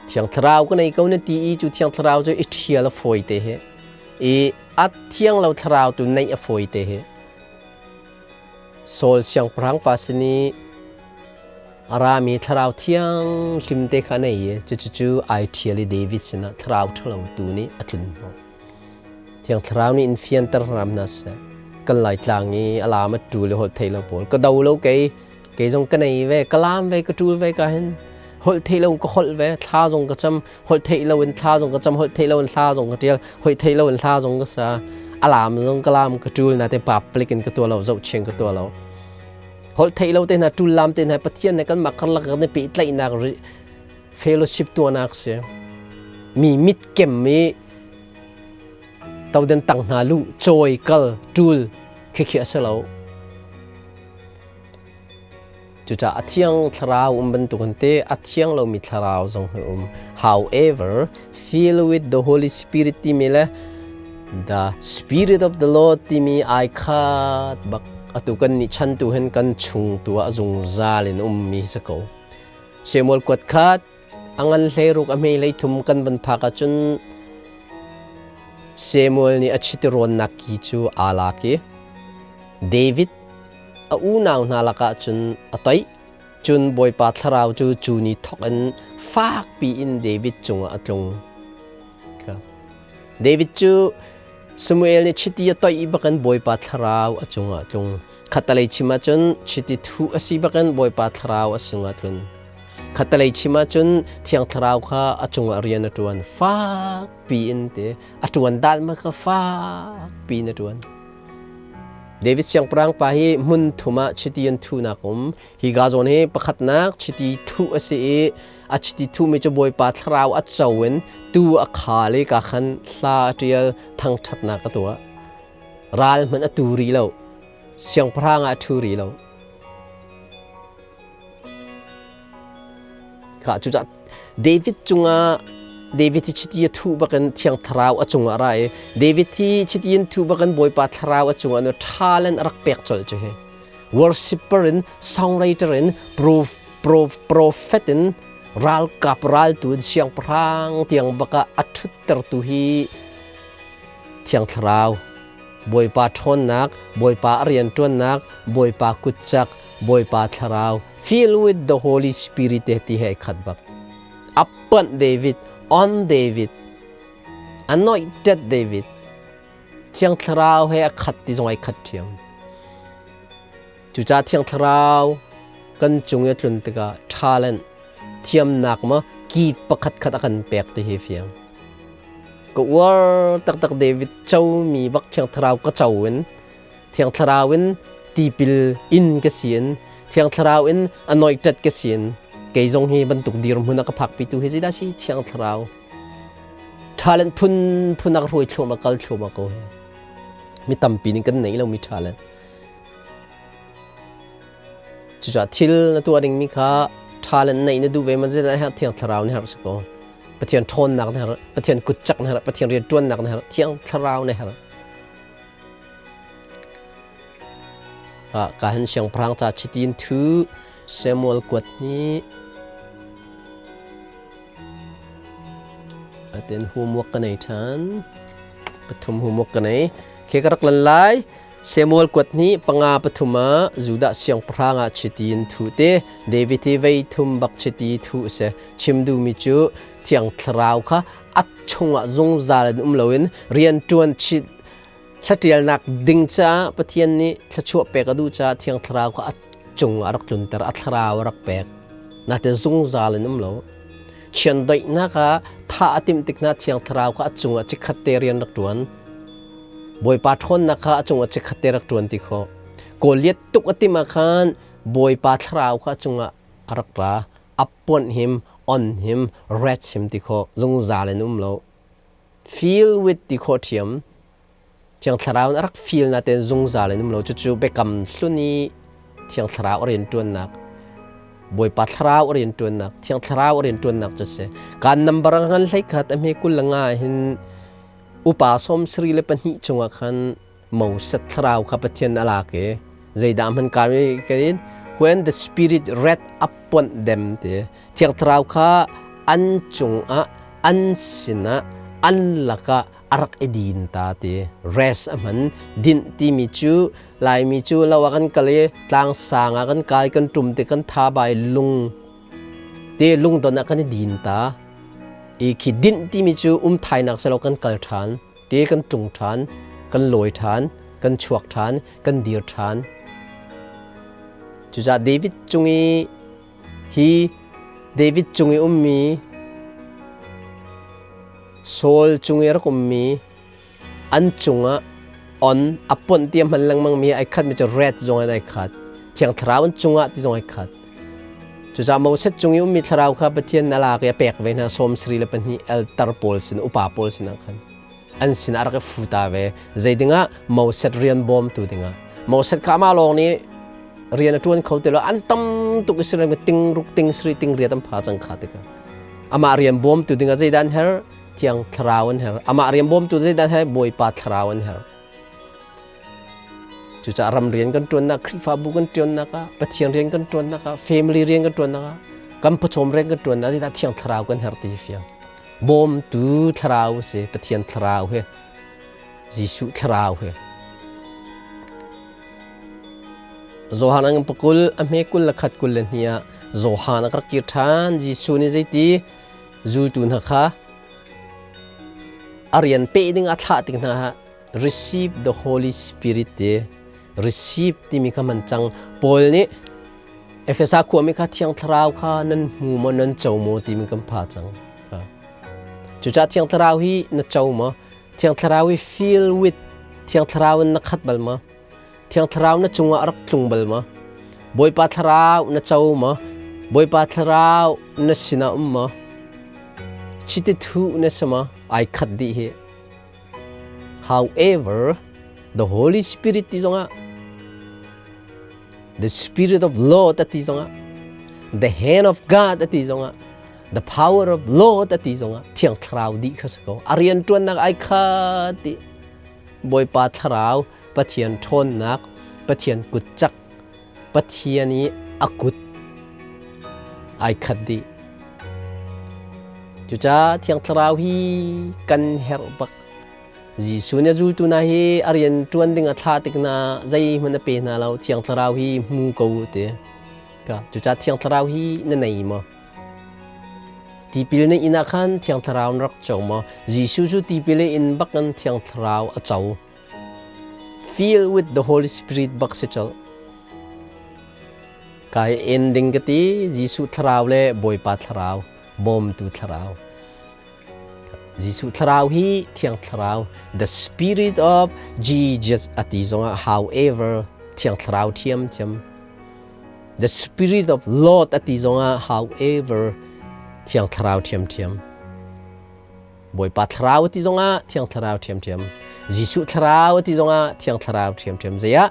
Thiang Thlarau ka nei ko na ti i cu Thiang Thlarau cu i ṭhial a fawi te hi. I a thiang lo thlarau tu neih a fawi te hi. Saul siangpahrang pa sin i a rami thlarau thiang hlim te kha nei i cucu ai ṭhial i David sinah thlarau ṭhalo tu nih a tlun hnawh. Thiang Thlarau nih in fianter hram hna seh. Kan Laitlang i a lam a ṭul i holh thei lo pawl ka do lo kei kei zong ka nei ve ka lam ve ka ṭul ve ka hin holh thei lo ka holh ve thla zong ka cam holh theih lo in thla zong ka cam holh theih lo in hla zong ka ṭial holh theih lo in hla zong ka sa a lam zong ka lam ka ṭul na te public in ka tuah lo zohching ka tuah lo holh theih lo te hna ṭul lam te hna Pathian ne kan mah karlak kan i pehtlaihnak fellowship tuahnak si mi mit kem i toden tang hna lu cawi kal ṭul khikhi a si lo. Cucaah a thiang thlarau um bantukin te a thiang lomi thlarau zong hi um. However, fill with the Holy Spirit timi le the Spirit of the Lord timi ai khat bak atu kan nih chan tu hin kan chung tu ah zungzal in ummi si ko. Samuel kuat khat A ngan hleiruk a hme hleithum kan van phak ahcun Samuel nih a chiti-rawnnak ki cu aa lak i David a unau hna lakah cun a toih. Cun Bawipa thlarau cu cu ni thawk in fakpi in David cungah a tlung. David cu Samuel nih chiti a toih bakin Bawipa thlarau a cungah a tlung. Khattalei chim ahcun chiti thuh a si bakin Bawipa thlarau a cungah a tlun. Khattalei chim ahcun Thiang Thlarau kha a cungah rian a ṭuan fakpi in ti a ṭuan dan ma kha fakpi in a ṭuan. David siangpahrang pa hi hmun thum ah chiti an thuhnak um. Hi ga zawn hi pakhatnak chiti thuh a si i a chiti thuhmi cu Bawipa Thlarau a co in tu a khal i ka khan hla a ṭial thangṭhatnak a tuah. Ral hmanh a tu rih lo. Siangpahrang ah a ṭhu rih lo. Kha cucah David cungah David hi chiti a thuh bakin Thiang Thlarau a cungah ra i David hi chiti in thuh bakin Bawipa Thlarau a cungah no talent a rak pek colh cu hi. Worshipper in songwriter in prof, prof, prophet in ralkap raltu in siangpahrang tiang baka a ṭhuttertu hi Thiang Thlarau Bawipa ṭhawnnak, Bawipa a rianṭuannak, Bawipa kutcak, Bawipa Thlarau, fill with the Holy Spirit te ti he khat bak. Upon David, on David, anointed David, Thiang Thlarau he a khat ti zong ai khat ṭhiam. Cucaah Thiang Thlarau kan cung i a tlun tikah talent, thiamnak ma ki pakhat khat a kan pek ti hi fiang. Ka uar taktak David comi bak Thiang Thlarau ka co in Thiang Thlarau in tipil in ka si in Thiang Thlarau in anointed ka si in kei zong hi bantuk dirhmun a ka phakpitu hi zeidah si Thiang Thlarau talent phun phun a ka hruai thluahmah kal thluahmah ko hi mi tampi nih kan nei lomi talent Cucaah thil na tuah dingmi kha talent neih na duh ve man zeidah herh Thiang Thlarau nih herh si ko. Pathian ṭhawnnak na herh, Pathian kutcak na herh, Pathian rianṭuannak na herh, Thiang Thlarau na herh. Ka hin siangpahrang ca chitin thu Samuel kuat ni aten homework ka nei ṭhan pathum homework ka nei khe ka rak lan lai Samuel kuat hnih panga pathum ah Judah siangpahrang ah chiti in thu te David hi vei thum bak chiti thu a si. Chim duhmi cu Thiang Thlarau kha a chungah zungzal in um loin rianṭuan chit Hlatialnak ding caah Pathian nih thluachuah pek a duh caah Thiang Thlarau kha a cung ah a rak tlunter, a thlarau a rak pek. Natin zungzal in um lo. Chiandeihnak ah thah a timh tik hna Thiang Thlarau kha a cungah chikkhat te rian rak ṭuan. Bawipa ṭhawnnak kha a cungah chikkhat te rak ṭuan ti khawh. Goliath tuk a timh ah khan Bawipa thlarau kha a cungah a rak ra. Appoint him, on him, rest him ti khawh. Zungzal in um lo. Feel with ti khawh ṭhiam. Thiang Thlarau in a rak feel natein zungzal in um lo. Cucu biakam hlun i Thiang Thlarau a rianṭuannak, Bawipa Thlarau a rianṭuannak, Thiang Thlarau a rianṭuannak cu a si. Kaan nambar a ngan hlei khat a hme 25 hin upa 72 chungah khan Moses thlarau kha Pathian a lak i zeidah hman kaan in when the spirit read upon them ti Thiang Thlarau kha an cungah an sinah an lakah a rak i din ta ti rest a hman. Dinh timi cu Laimi cu lo ah kan kal i tlang sang ah kan kai, kan ṭum ti kan tha bai lung te lungdon ah kan i din ta i khi dinh timi cu um thainak selo, kan kal ṭhan te, kan tlung ṭhan, kan lawi ṭhan, kan chuak ṭhan, kan dir ṭhan. Cucaah David cung i hi David cung i ummi, Saul cung i rak ummi an cungah on a ponh ti a hman lengmang mi ai khat mi cu red zong in ai khat, Thiang Thlarau an cungah ti zong ai khat. Cucaah Moses cung i ummi thlarau kha Pathian a lak i a pek ve hna 72 eltar pawl sin, upa pawl sinah khan, an sinah a rak i fu ta ve. Zei dingah? Moses rian bawmtu dingah. Moses kha amah lawng nih rian a ṭuan kho ti lo, an tam tuk. Israel mi ting ruk ting sri ting riat an pha cang kha tikah amah rian bawmtu dingah zeidah an herh? Thiang Thlarau an herh. Amah rian bawmtu zeidah an herh? Bawipa Thlarau an herh. Cucaah ram rian kan ṭuannak, Khrihfabu kan ṭuannak ah, Pathian rian kan ṭuannak ah, family rian kan ṭuannak ah, kan pawcawm rian kan ṭuannak zeidah Thiang Thlarau kan herh ti fiang. Bawmtu Thlarau a si, Pathian Thlarau he, Jesuh Thlarau he. Johan an pakul a hme 21 22 ah Johan a rak kir ṭhan. Jesuh nih zeiti zultu hna kha a rian peh ding a thlah tik hna ah receive the Holy Spirit ti, receive timi kha man cang. Paul nih Efesa khuami kha Thiang Thlarau kha nan hmu maw, nan co maw timi kan pha cang. Cucaah Thiang Thlarau hi na co maw? Thiang Thlarau hi fill with, Thiang Thlarau in na khat bal maw? Thiang Thlarau na cungah a rak tlung bal maw? Bawipa Thlarau na co maw? Bawipa Thlarau na sinah um maw? Chiti thuh na si maw? Ai khat dih hi. However, the Holy Spirit ti zongah, the Spirit of Lord ti zongah, the hand of God ti zongah, the power of Lord ti zongah Thiang Thlarau dih kha si ko. A rianṭuannak ai khat dih. Bawipa Thlarau, Pathian ṭhawnnak, Pathian kutcak, Pathian i a kut ai khat dih. Cucaah Thiang Thlarau hi kan herh bak. Jesuh nih a zultu hna hi a rian ṭuan ding a thlah tik hna zeihmanh a pe hna lo, Thiang Thlarau hi hmu ko u ti. Cucaah Thiang Thlarau hi na nei maw? Tipil na inn ah khan Thiang Thlarau na rak co maw? Jesuh cu tipil a in bak in Thiang Thlarau a co. Fill with the Holy Spirit bak si colh. Kai ending ka ti, Jesuh Thlarau le Bawipa Thlarau, bawmtu Thlarau. Jesuh Thlarau hi Thiang Thlarau, the Spirit of Jesus a ti zongah however Thiang Thlarau thiamthiam. The Spirit of Lord a ti zongah however Thiang Thlarau ṭhiamṭhiam. Bawipa Thlarau a ti zongah Thiang Thlarau ṭhiamṭhiam. Jesuh Thlarau a ti zongah Thiang Thlarau ṭhiamṭhiam. Zeiah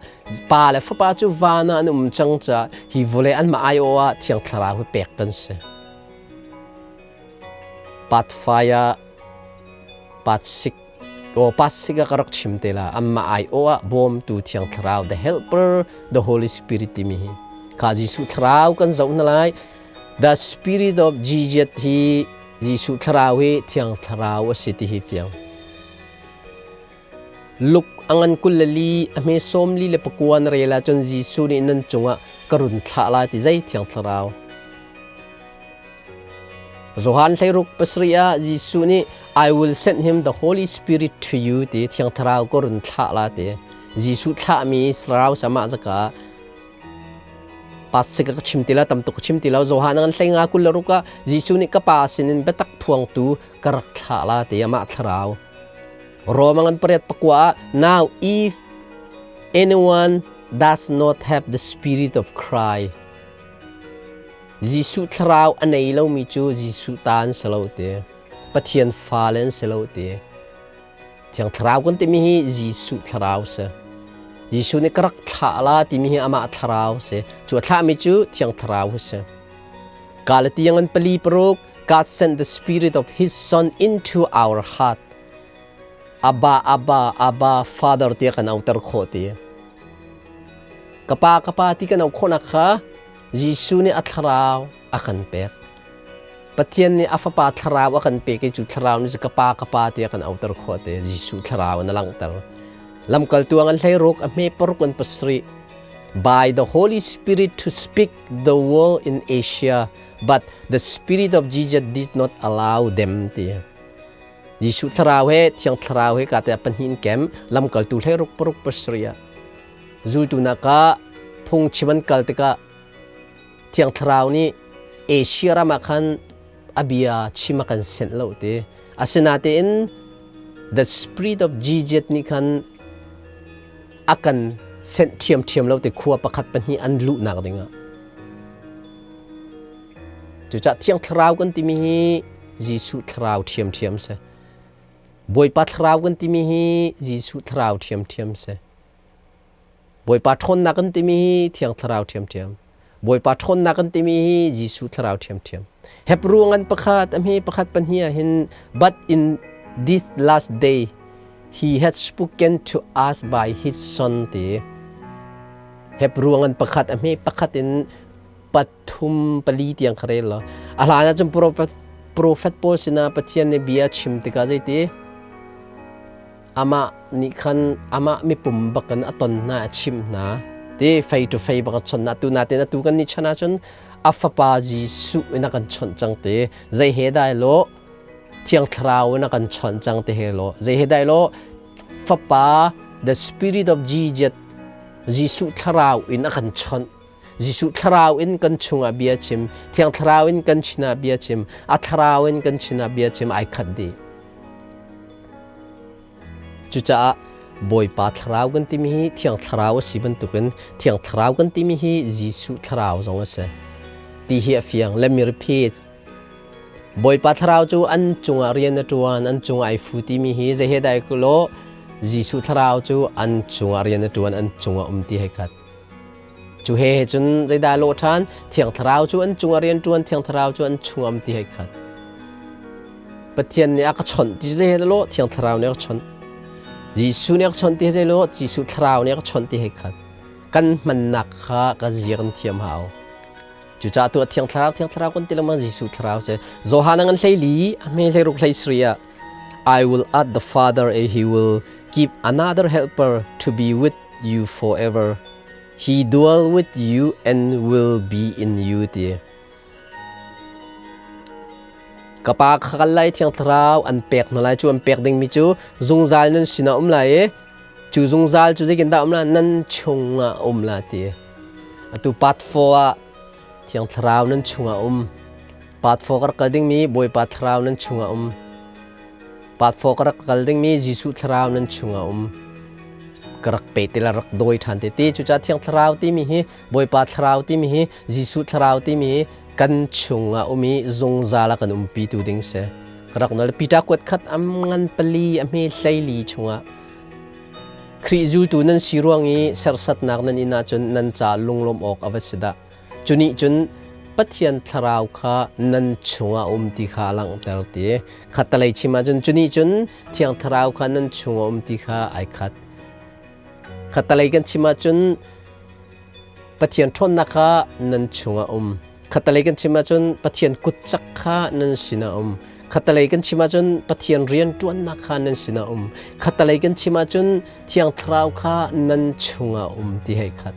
Pa le Fapa cu van ah an um cang caah hi vawlei anmah aiawh ah Thiang Thlarau hi pek kan si. Part 5 ah part 6 o part 6 ah ka rak chim te la. Anmah aiawh ah bawmtu Thiang Thlarau, the helper, the Holy Spirit timi hi kha Jesuh Thlarau kan zoh hna lai. The Spirit of Jesus hi Jesuh Thlarau hi Thiang Thlarau a si ti hi fiang. Luke a ngan 24 a hme 49 na rel ahcun Jesuh nih nan cungah ka run thlah lai ti zei Thiang Thlarau. Johan 16 pasarih ah Jesuh nih I will send him the Holy Spirit to you ti Thiang Thlarau ka run thlah la ti. Jesuh thlahmi thlarau sama zaka pasik ka chim ti la tam tuk ka chim ti lo. Johan ngan hlei nga kul le ruk ah Jesuh nih ka pa sinin biatak phuangtu ka rak thlah la ti amah thlarau. Roma ngan pariat pakua ah now if anyone does not have the spirit of Christ Jesuh thlarau a nei lomi cu Jesuh ta an si lo ti. Pathian fale an si lo ti. Thiang thlarau kan timi hi Jesuh thlarau si. Jesuh nih ka rak thlah la timi hi amah thlarau si. Cu a thlahmi cu Thiang Thlarau si. Galatiang an pali paruk God sent the spirit of his son into our heart. Abba, Abba, Abba, Father tiah kan auter khawh ti. Kapa, kapa ti kan auh khawhnak kha Jesuh nih a thlarau a kan pek. Pathian nih a fapa thlarau a kan pek i cu thlarau nih ka pa ka pa tiah kan auter khawh te Jesuh thlarau in a langhter. Lamkaltu an hleiruk a hme paruk an pasarih. By the Holy Spirit to speak the world in Asia, but the Spirit of Jesus did not allow them ti. Jesuh thlarau he Thiang Thlarau he ka te pahnih in kem lamkaltu hleiruk paruk pasarih ah Zultu nak ah phungchim an kal tikah Thiang Thlarau nih Asia ram ah khan a bia chim a kan senh lo ti. Asinain the spirit of Jesus nih khan a kan senh ṭhiamṭhiam lo ti khua pakhat pahnih an luhnak dingah. Cucaah Thiang Thlarau kan timi hi Jesuh Thlarau ṭhiamṭhiam si. Bawipa Thlarau kan timi hi Jesuh Thlarau ṭhiamṭhiam si. Bawipa ṭhawnnak kan timi hi Thiang Thlarau ṭhiamṭhiam. Bawipa ṭhawnnak kan timi hi Jesuh Thlarau ṭhiamṭhiam. Hebrew ngan pakhat a hme pakhat pahnih ah hin but in this last day he had spoken to us by his son ti. Hebrew ngan pakhat a hme pakhat in pathum pali tiang kha rel lo. A hlan ah cun prophet pawl sinah Pathian nih bia chim tikah zeiti amah nih khan amah mipum bakin a ton hna a chimh hna ti fei to fei bak a chawnh hna tu natin atu kan ni chan ahcun a fapa Jesuh in a kan chawnh cang ti zei he dai lo Thiang Thlarau in a kan chawnh cang ti he lo zei he dai lo fapa the spirit of Jesus Jesuh Thlarau in a kan chawnh Jesuh Thlarau in kan chungah bia chim Thiang Thlarau in kan chinah bia chim a Thlarau in kan chinah bia chim ai khat dih Cucaah Bawipa Thlarau kan timi hi Thiang Thlarau a si bantukin Thiang Thlarau kan timi hi Jesuh Thlarau zong a si. Ti hi a fiang. Let me repeat. Bawipa Thlarau cu an cungah rian a ṭuan, an cungah ai fu timi hi zei he dai law Jesuh Thlarau cu an cungah rian a ṭuan, an cungah um ti hei khat. Cu he he cun zeidah lawh ṭhan? Thiang Thlarau cu an cungah rian ṭuan, Thiang Thlarau cu an chungah um ti hei khat. Pathian nih a ka chawnh ti zei he lawh Thiang Thlarau nih a ka chawnh. Jesuh nih a ka chawnh ti zei lawh Jesuh Thlarau nih a ka chawnh ti hei khat. Kan hmannak kha ka zia kan thiam hau. Cucaah tu Thiang Thlarau Thiang Thlarau kan ti lengmang Jesuh Thlarau cu Johan ngan hlei li a hme hlei ruk hlei sri ah I will ask the Father and he will give another helper to be with you forever. He dwell with you and will be in you ti. Ka pa kha kal lai Thiang Thlarau an pek hna lai cu an pek dingmi cu zungzal nan sinah um lai i cu zungzal cu zeitin dah um lai nan chungah um la ti. Atu part 4 ah Thiang Thlarau nan chungah um. Part 4 ka rak kal dingmi Bawipa Thlarau nan chungah um. Part 4 ka rak kal dingmi Jesuh Thlarau nan chungah um. Ka rak pe ti la rak dawi ṭhan te ti. Cucaah Thiang Thlarau timi hi Bawipa Thlarau timi hi Jesuh Thlarau timi hi kan chungah um i zungzal a kan umpitu ding si. Ka rak nawl Peter kuat khat am ngan pali a hme hleili chungah Khrih zultu nan si ruang i serhsatnak nan in ahcun nan ca lunglawmh awk a va si dah. Cu nih cun Pathian thlarau kha nan chungah um ti kha a langhter ti. Khattalei chim ahcun cu nih cun Thiang Thlarau kha nan chungah um ti kha ai khat. Khattalei kan chim ahcun Pathian ṭhawnnak kha nan chungah um. Khattalei kan chim ahcun Pathian kutcak kha nan sinah um. Khattalei kan chim ahcun Pathian rianṭuannak kha nan sinah um. Khattalei kan chim ahcun Thiang Thlarau kha nan chungah um ti hei khat.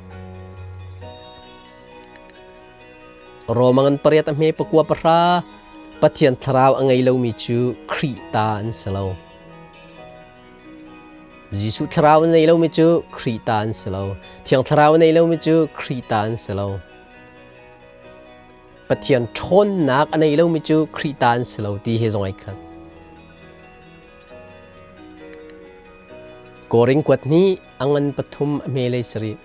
Roma ngan pariat a hme pakua pahra. Pathian thlarau a ngei lomi cu Khrih ta an si lo. Jesuh thlarau a nei lomi cu Khrih ta an si lo. Thiang thlarau a nei lomi cu Khrih ta an si lo. Pathian ṭhawnnak a nei lomi cu Khrih ta an si lo ti he zong ai khat. Korin kuat hnih a ngan pathum a hmelei sarih.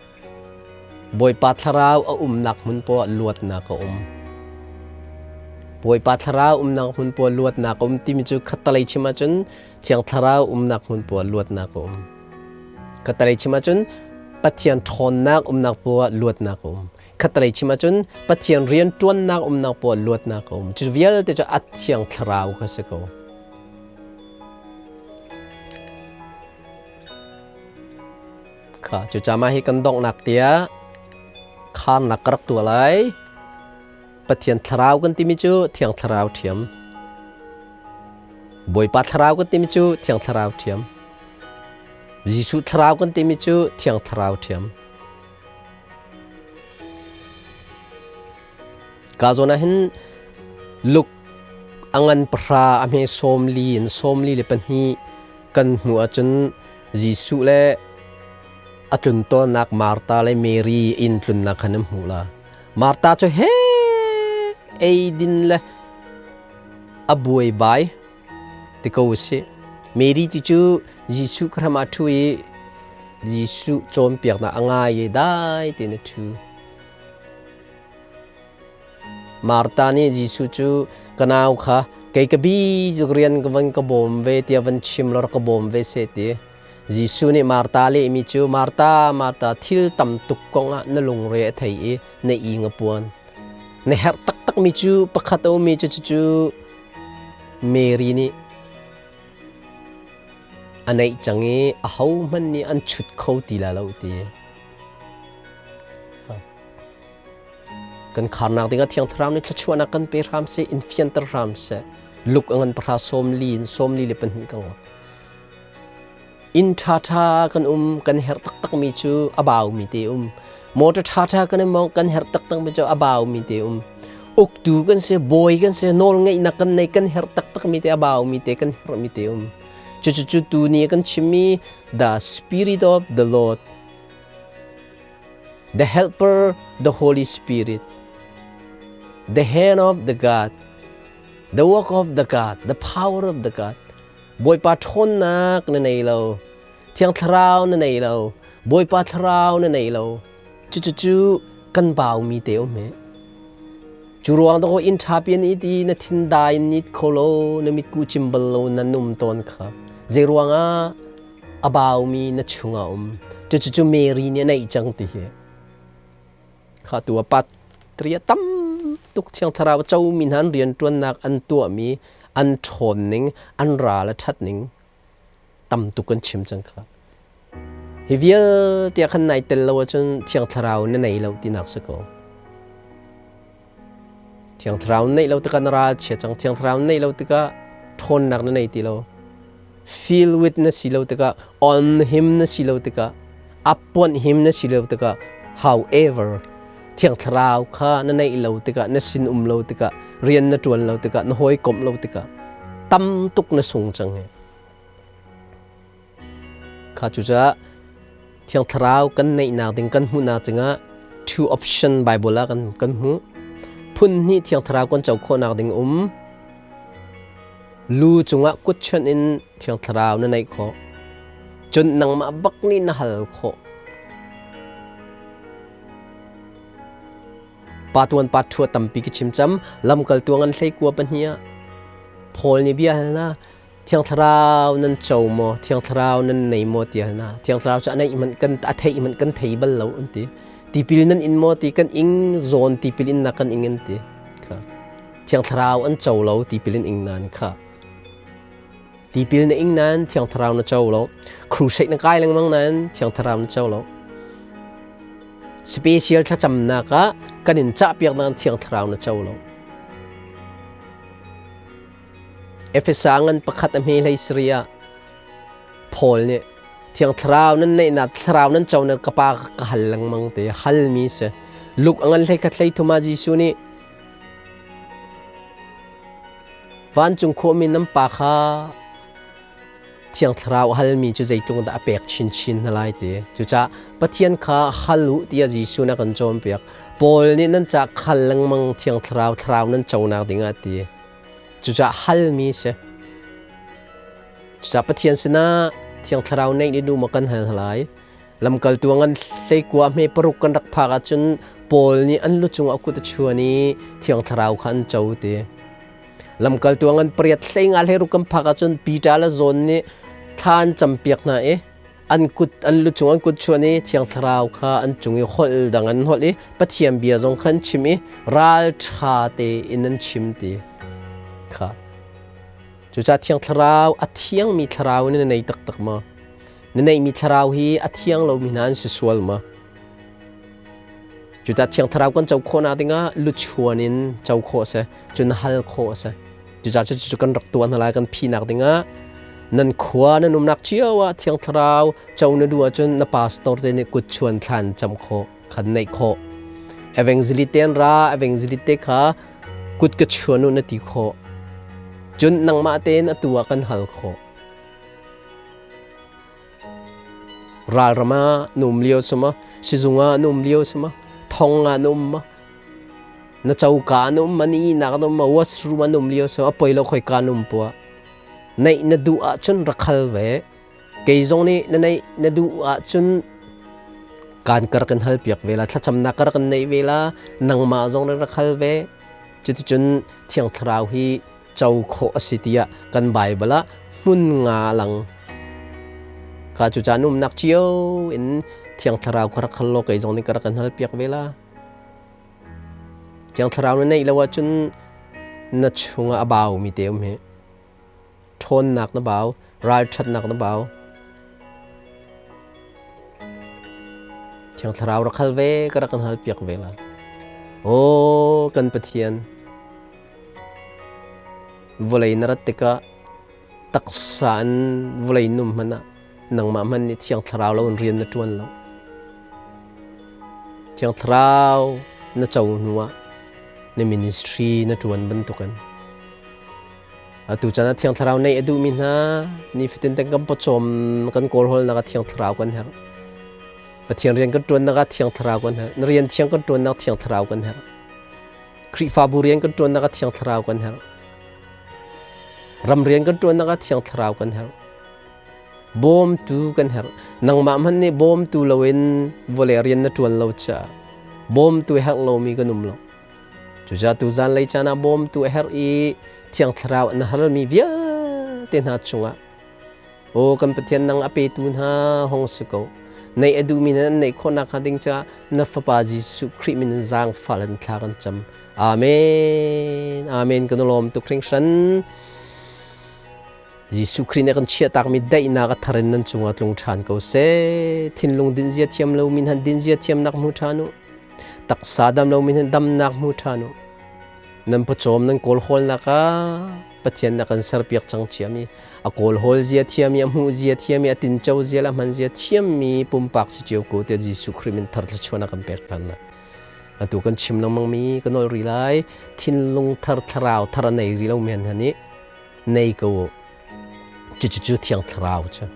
Bawipa thlarau a umnak hmun poah luatnak a um. Bawipa thlarau umnak hmun poah luatnak a um timi cu khattalei chim ahcun Thiang Thlarau umnak hmun poah luatnak a um. Khattalei chim ahcun Pathian ṭhawnnak umnak poah luatnak a um. Khattalei chim ahcun Pathian rianṭuannak umnak poah luatnak a um. Cu vialte cu a Thiang Thlarau kha si ko. Kha cucaah mah hi kan donghnak tiah kharnak ka rak tuah lai. Pathian thlarau kan timi cu Thiang Thlarau ṭhiam. Bawipa thlarau kan timi cu Thiang Thlarau ṭhiam. Jesuh thlarau kan timi cu Thiang Thlarau ṭhiam. Ka zawn ah hin Luke a ngan pahra a hme 40 in 42 kan hmuh ahcun Jesuh le a tlun tawnnak Martha le Mary inn tlunnak khan an hmuh la. Martha cu he eidin le a buaibai ti ko usih. Mary ti cu Jesuh kha hram ah ṭhu i Jesuh cawnpiaknak a ngai i dai tein a ṭhu. Martha nih Jesuh cu ka nau kha kei ka bi cu rian ka van ka bawm ve tiah van chim law rak ka bawm ve seh ti. Jesuh nih Martha lehmi cu Martha, Martha, thil tam tuk kongah na lungre a thei i na ing a puan. Na herh taktakmi cu pakhat a ummi cu cucu Mary nih a neih cang i ahohmanh nih an chut kho ti lai lo ti. Kan kharnak dingah Thiang Thlarau nih thluachuahnak kan pe hram seh, in fianter hram seh. Luk a ngan pahra 40 in 42 ka ngak. Inn ṭhaṭha kan um, kan herh taktakmi cu a baumi te um. Motor ṭhaṭha kan i mawng, kan herh taktakmi cu a baumi te um. Uktu kan si, bawi kan si, nawlngeihnak kan nei, kan herh taktakmi te a baumi te, kan herhmi te um. Cucu tu ni kan chimmi the Spirit of the Lord, the Helper, the Holy Spirit, the hand of the God, the work of the God, the power of the God. Bawipa ṭhawnnak na nei lo, Thiang Thlarau na nei lo, Bawipa Thlarau na nei lo. Cucu kan baumi te um he. Cu ruang dawh inn ṭha pian i ti na thin dai nit kho lo, na mitku cim bal lo na num tawn kha. Zei ruangah a baumi na chungah um. Cucu Mary nih a neih cang ti hi. Kha tu a pat tria tam tuk Thiang Thlarau comi hna an rianṭuannak an tuahmi an ṭhawn ning an ral a ṭhat ning tam tuk kan chim cang kha. Hi vialte ah khan nai tel lo ahcun Thiang Thlarau na nei lo tinak si ko. Thiang Thlarau neih lo tikah na ral chia cang. Thiang Thlarau neih lo tikah ṭhawnnak na nei ti lo. Feel with na si lo tikah, on him na si lo tikah, upon him na si lo tikah, however, Thiang Thlarau kha na neih lo tikah, na sin um lo tikah, rian na ṭuan lo tikah, na hawikomh lo tikah, tam tuk na sung cang hi. Kha cucaah Thiang Thlarau kan neihnak ding kan hmuhnak cingah two option Bible ah kan kan hmuh. Phun hnih Thiang Thlarau kan co khawhnak ding um. Lu cungah kut chuan in Thiang Thlarau na neih khawh. Cun nangmah bak nih na hal khawh. Pa tuan pa thua tampi ka chim cam lamkal tuang an hlei kua pahnih ah Paul nih bia hal na Thiang Thlarau nan co maw? Thiang Thlarau nan nei maw? ti hal hna. Thiang Thlarau cu a neih hmanh kan a theih hmanh kan thei bal lo an ti. Tipil nan in maw ti kan ing zawn tipil innak kan ing an ti. Kha. Thiang Thlarau an co lo tipil in ing nan kha. Tipil na ing nan Thiang Thlarau na co lo. Crusade na kai lengmang nan Thiang Thlarau na co lo. Special thlacamnak ah kan in cahpiak nan Thiang Thlarau na co lo. Efesa ngan pakhat a hme hlei sari ah Paul nih Thiang Thlarau nan neihnak Thlarau nan co nan ka pa ka hal lengmang te halmi si. Luke a ngan hlei khat hlei thum ah Jesuh nih Vancung khuami nan Pa kha Thiang Thlarau a halmi cu zeitluk dah a pek chinchin hna lai ti. Cucaah Pathian kha hal u tiah Jesuh nih a kan cawnpiak. Paul nih nan ca khal lengmang Thiang Thlarau thlarau nan conak dingah a ti. Cucaah halmi si. Cucaah Pathian sinah Thiang Thlarau neih ni nu maw kan hal hna lai. Lamkaltu ngan hleikua hme paruk kan rak phak ahcun Paul nih an lu cungah kut a chuan i Thiang Thlarau kha an co ti. Lamkaltu ngan pariat hlei nga hlei ruk kan phak ahcun Peter le John nih thla an campiak hna i an kut an lu cung an kut chuan i Thiang Thlarau kha an cung i holh dang an holh i Pathian bia zong kha an chim i ralṭha tein an chim ti kha. Cucaah Thiang Thlarau a thiangmi thlarau in na nei taktak maw? Na neihmi thlarau hi a thiang lomi hna an si sual maw? Cucaah Thiang Thlarau kan co khawhnak dingah luchuan in co khawh a si, cun hal khawh a si. Cucaah cucu kan rak tuah hna lai kan phinak dingah nan khua nan umnak cio ah Thiang Thlarau co na duh ahcun na pastor te nih kutchuan thlan cam khawh khan neih khawh. Evangelist te an ra, evangelist te kha kut ka chuan u na ti khawh. Cun nangmah tein atu ah kan hal khawh. Ralram ah na um lio si maw? Sizung ah na um lio si maw? Thong ah na um maw? Na coka ah na um ma? Na ihnak na um ma? Washroom ah na um lio si maw? A poi lo khoika na um poah. Neih na duh ahcun rak hal ve. Kei zong nih na neih na duh ahcun kaan kar kan hal piak ve la, thlacamnak kar kan neih ve la, nangmah zong na rak hal ve. Cuticun Thiang Thlarau hi co khawh a si tiah kan Baibal ah hmun nga lang kha cu caan umnak cio in Thiang Thlarau kha rak hal law kei zong nih ka rak kan hal piak ve la. Thiang Thlarau na neih lo ahcun na chungah a baumi te um hi. Ṭhawnnak na bau, ralṭhatnak na bau. Thiang Thlarau rak hal ve, ka rak kan hal piak ve la. Aw kan Pathian, Vawlei na rat tikah taksa in vawlei num hmanh ah nangmah hmanh nih Thiang Thlarau lo in rian na ṭuan lo. Thiang Thlarau na co hnuah na ministry na ṭuan bantukin atu caan ah Thiang Thlarau neih a duhmi hna nifatin te kan pawcawm kan kawlhawlnak ah Thiang Thlarau kan herh. Pathian rian kan ṭuannak ah Thiang Thlarau kan herh. Na rian thiang kan ṭuannak Thiang Thlarau kan herh. Khrihfabu rian kan ṭuannak ah Thiang Thlarau kan herh. Ram rian kan ṭuannak ah Thiang Thlarau kan herh. Bawmtu kan herh. Nangmah hmanh nih bawmtu loin vawlei rian na ṭuan lo caah bawmtu herh lomi kan um lo. Cucaah tuzan lei caan ah bawmtu a herh i Thiang Thlarau na halmi vialte hna cungah Aw kan Pathian nang a petu hna hong si ko. Neih a duhmi nan neih khawhnak hnga ding caah na Fapa Jesuh Khrih min in zaangfah in thla kan cam. Amen. Amen. Kan lawm tuk hringhran. Jesuh Khrih nih kan chiahtakmi daihnak a thar in nan cungah tlung ṭhan ko seh. Thinlung dinzia thiam lomi han dinzia thiamnak hmu ṭhan u. Taksa dam lomi han damnak hmu ṭhan u. Nan pawcawm nan kawlhawlnak ah Pathian na kan serpiak cang ciami a kawlhawl zia thiami a hmuh zia thiami a tinco zia le a hman zia thiammi pumpak si cio ko tiah Jesuh Khrih min thar thluachuah kan pek ṭhan lai. Atu kan chim lengmangmi ka nawl rih lai thinlung thar thlarau thar a nei rih lo men han i nei ko u. Cucu Thiang Thlarau cu.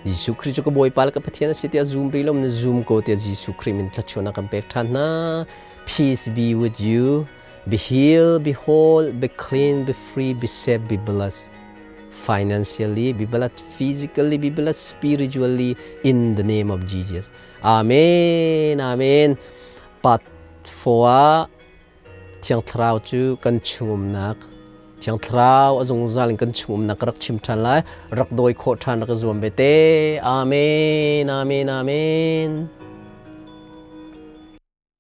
Jesuh Khrih cu ka Bawipa le ka Pathian a si tiah zum rih lo na zum ko tiah Jesuh Khrih min thluachuahnak kan pek ṭhan hna. Peace be with you. Be healed, be whole, be clean, be free, be safe, be blessed. Financially, be blessed physically, be blessed spiritually in the name of Jesus. Amen. Amen. Part 4 ah Thiang Thlarau cu kan chungumnak Thiang Thlarau a zungzal in kan chungumnak ka rak chim ṭhan lai rak dawi khawh ṭhan rak i zuam ve te. Amen. Amen. Amen.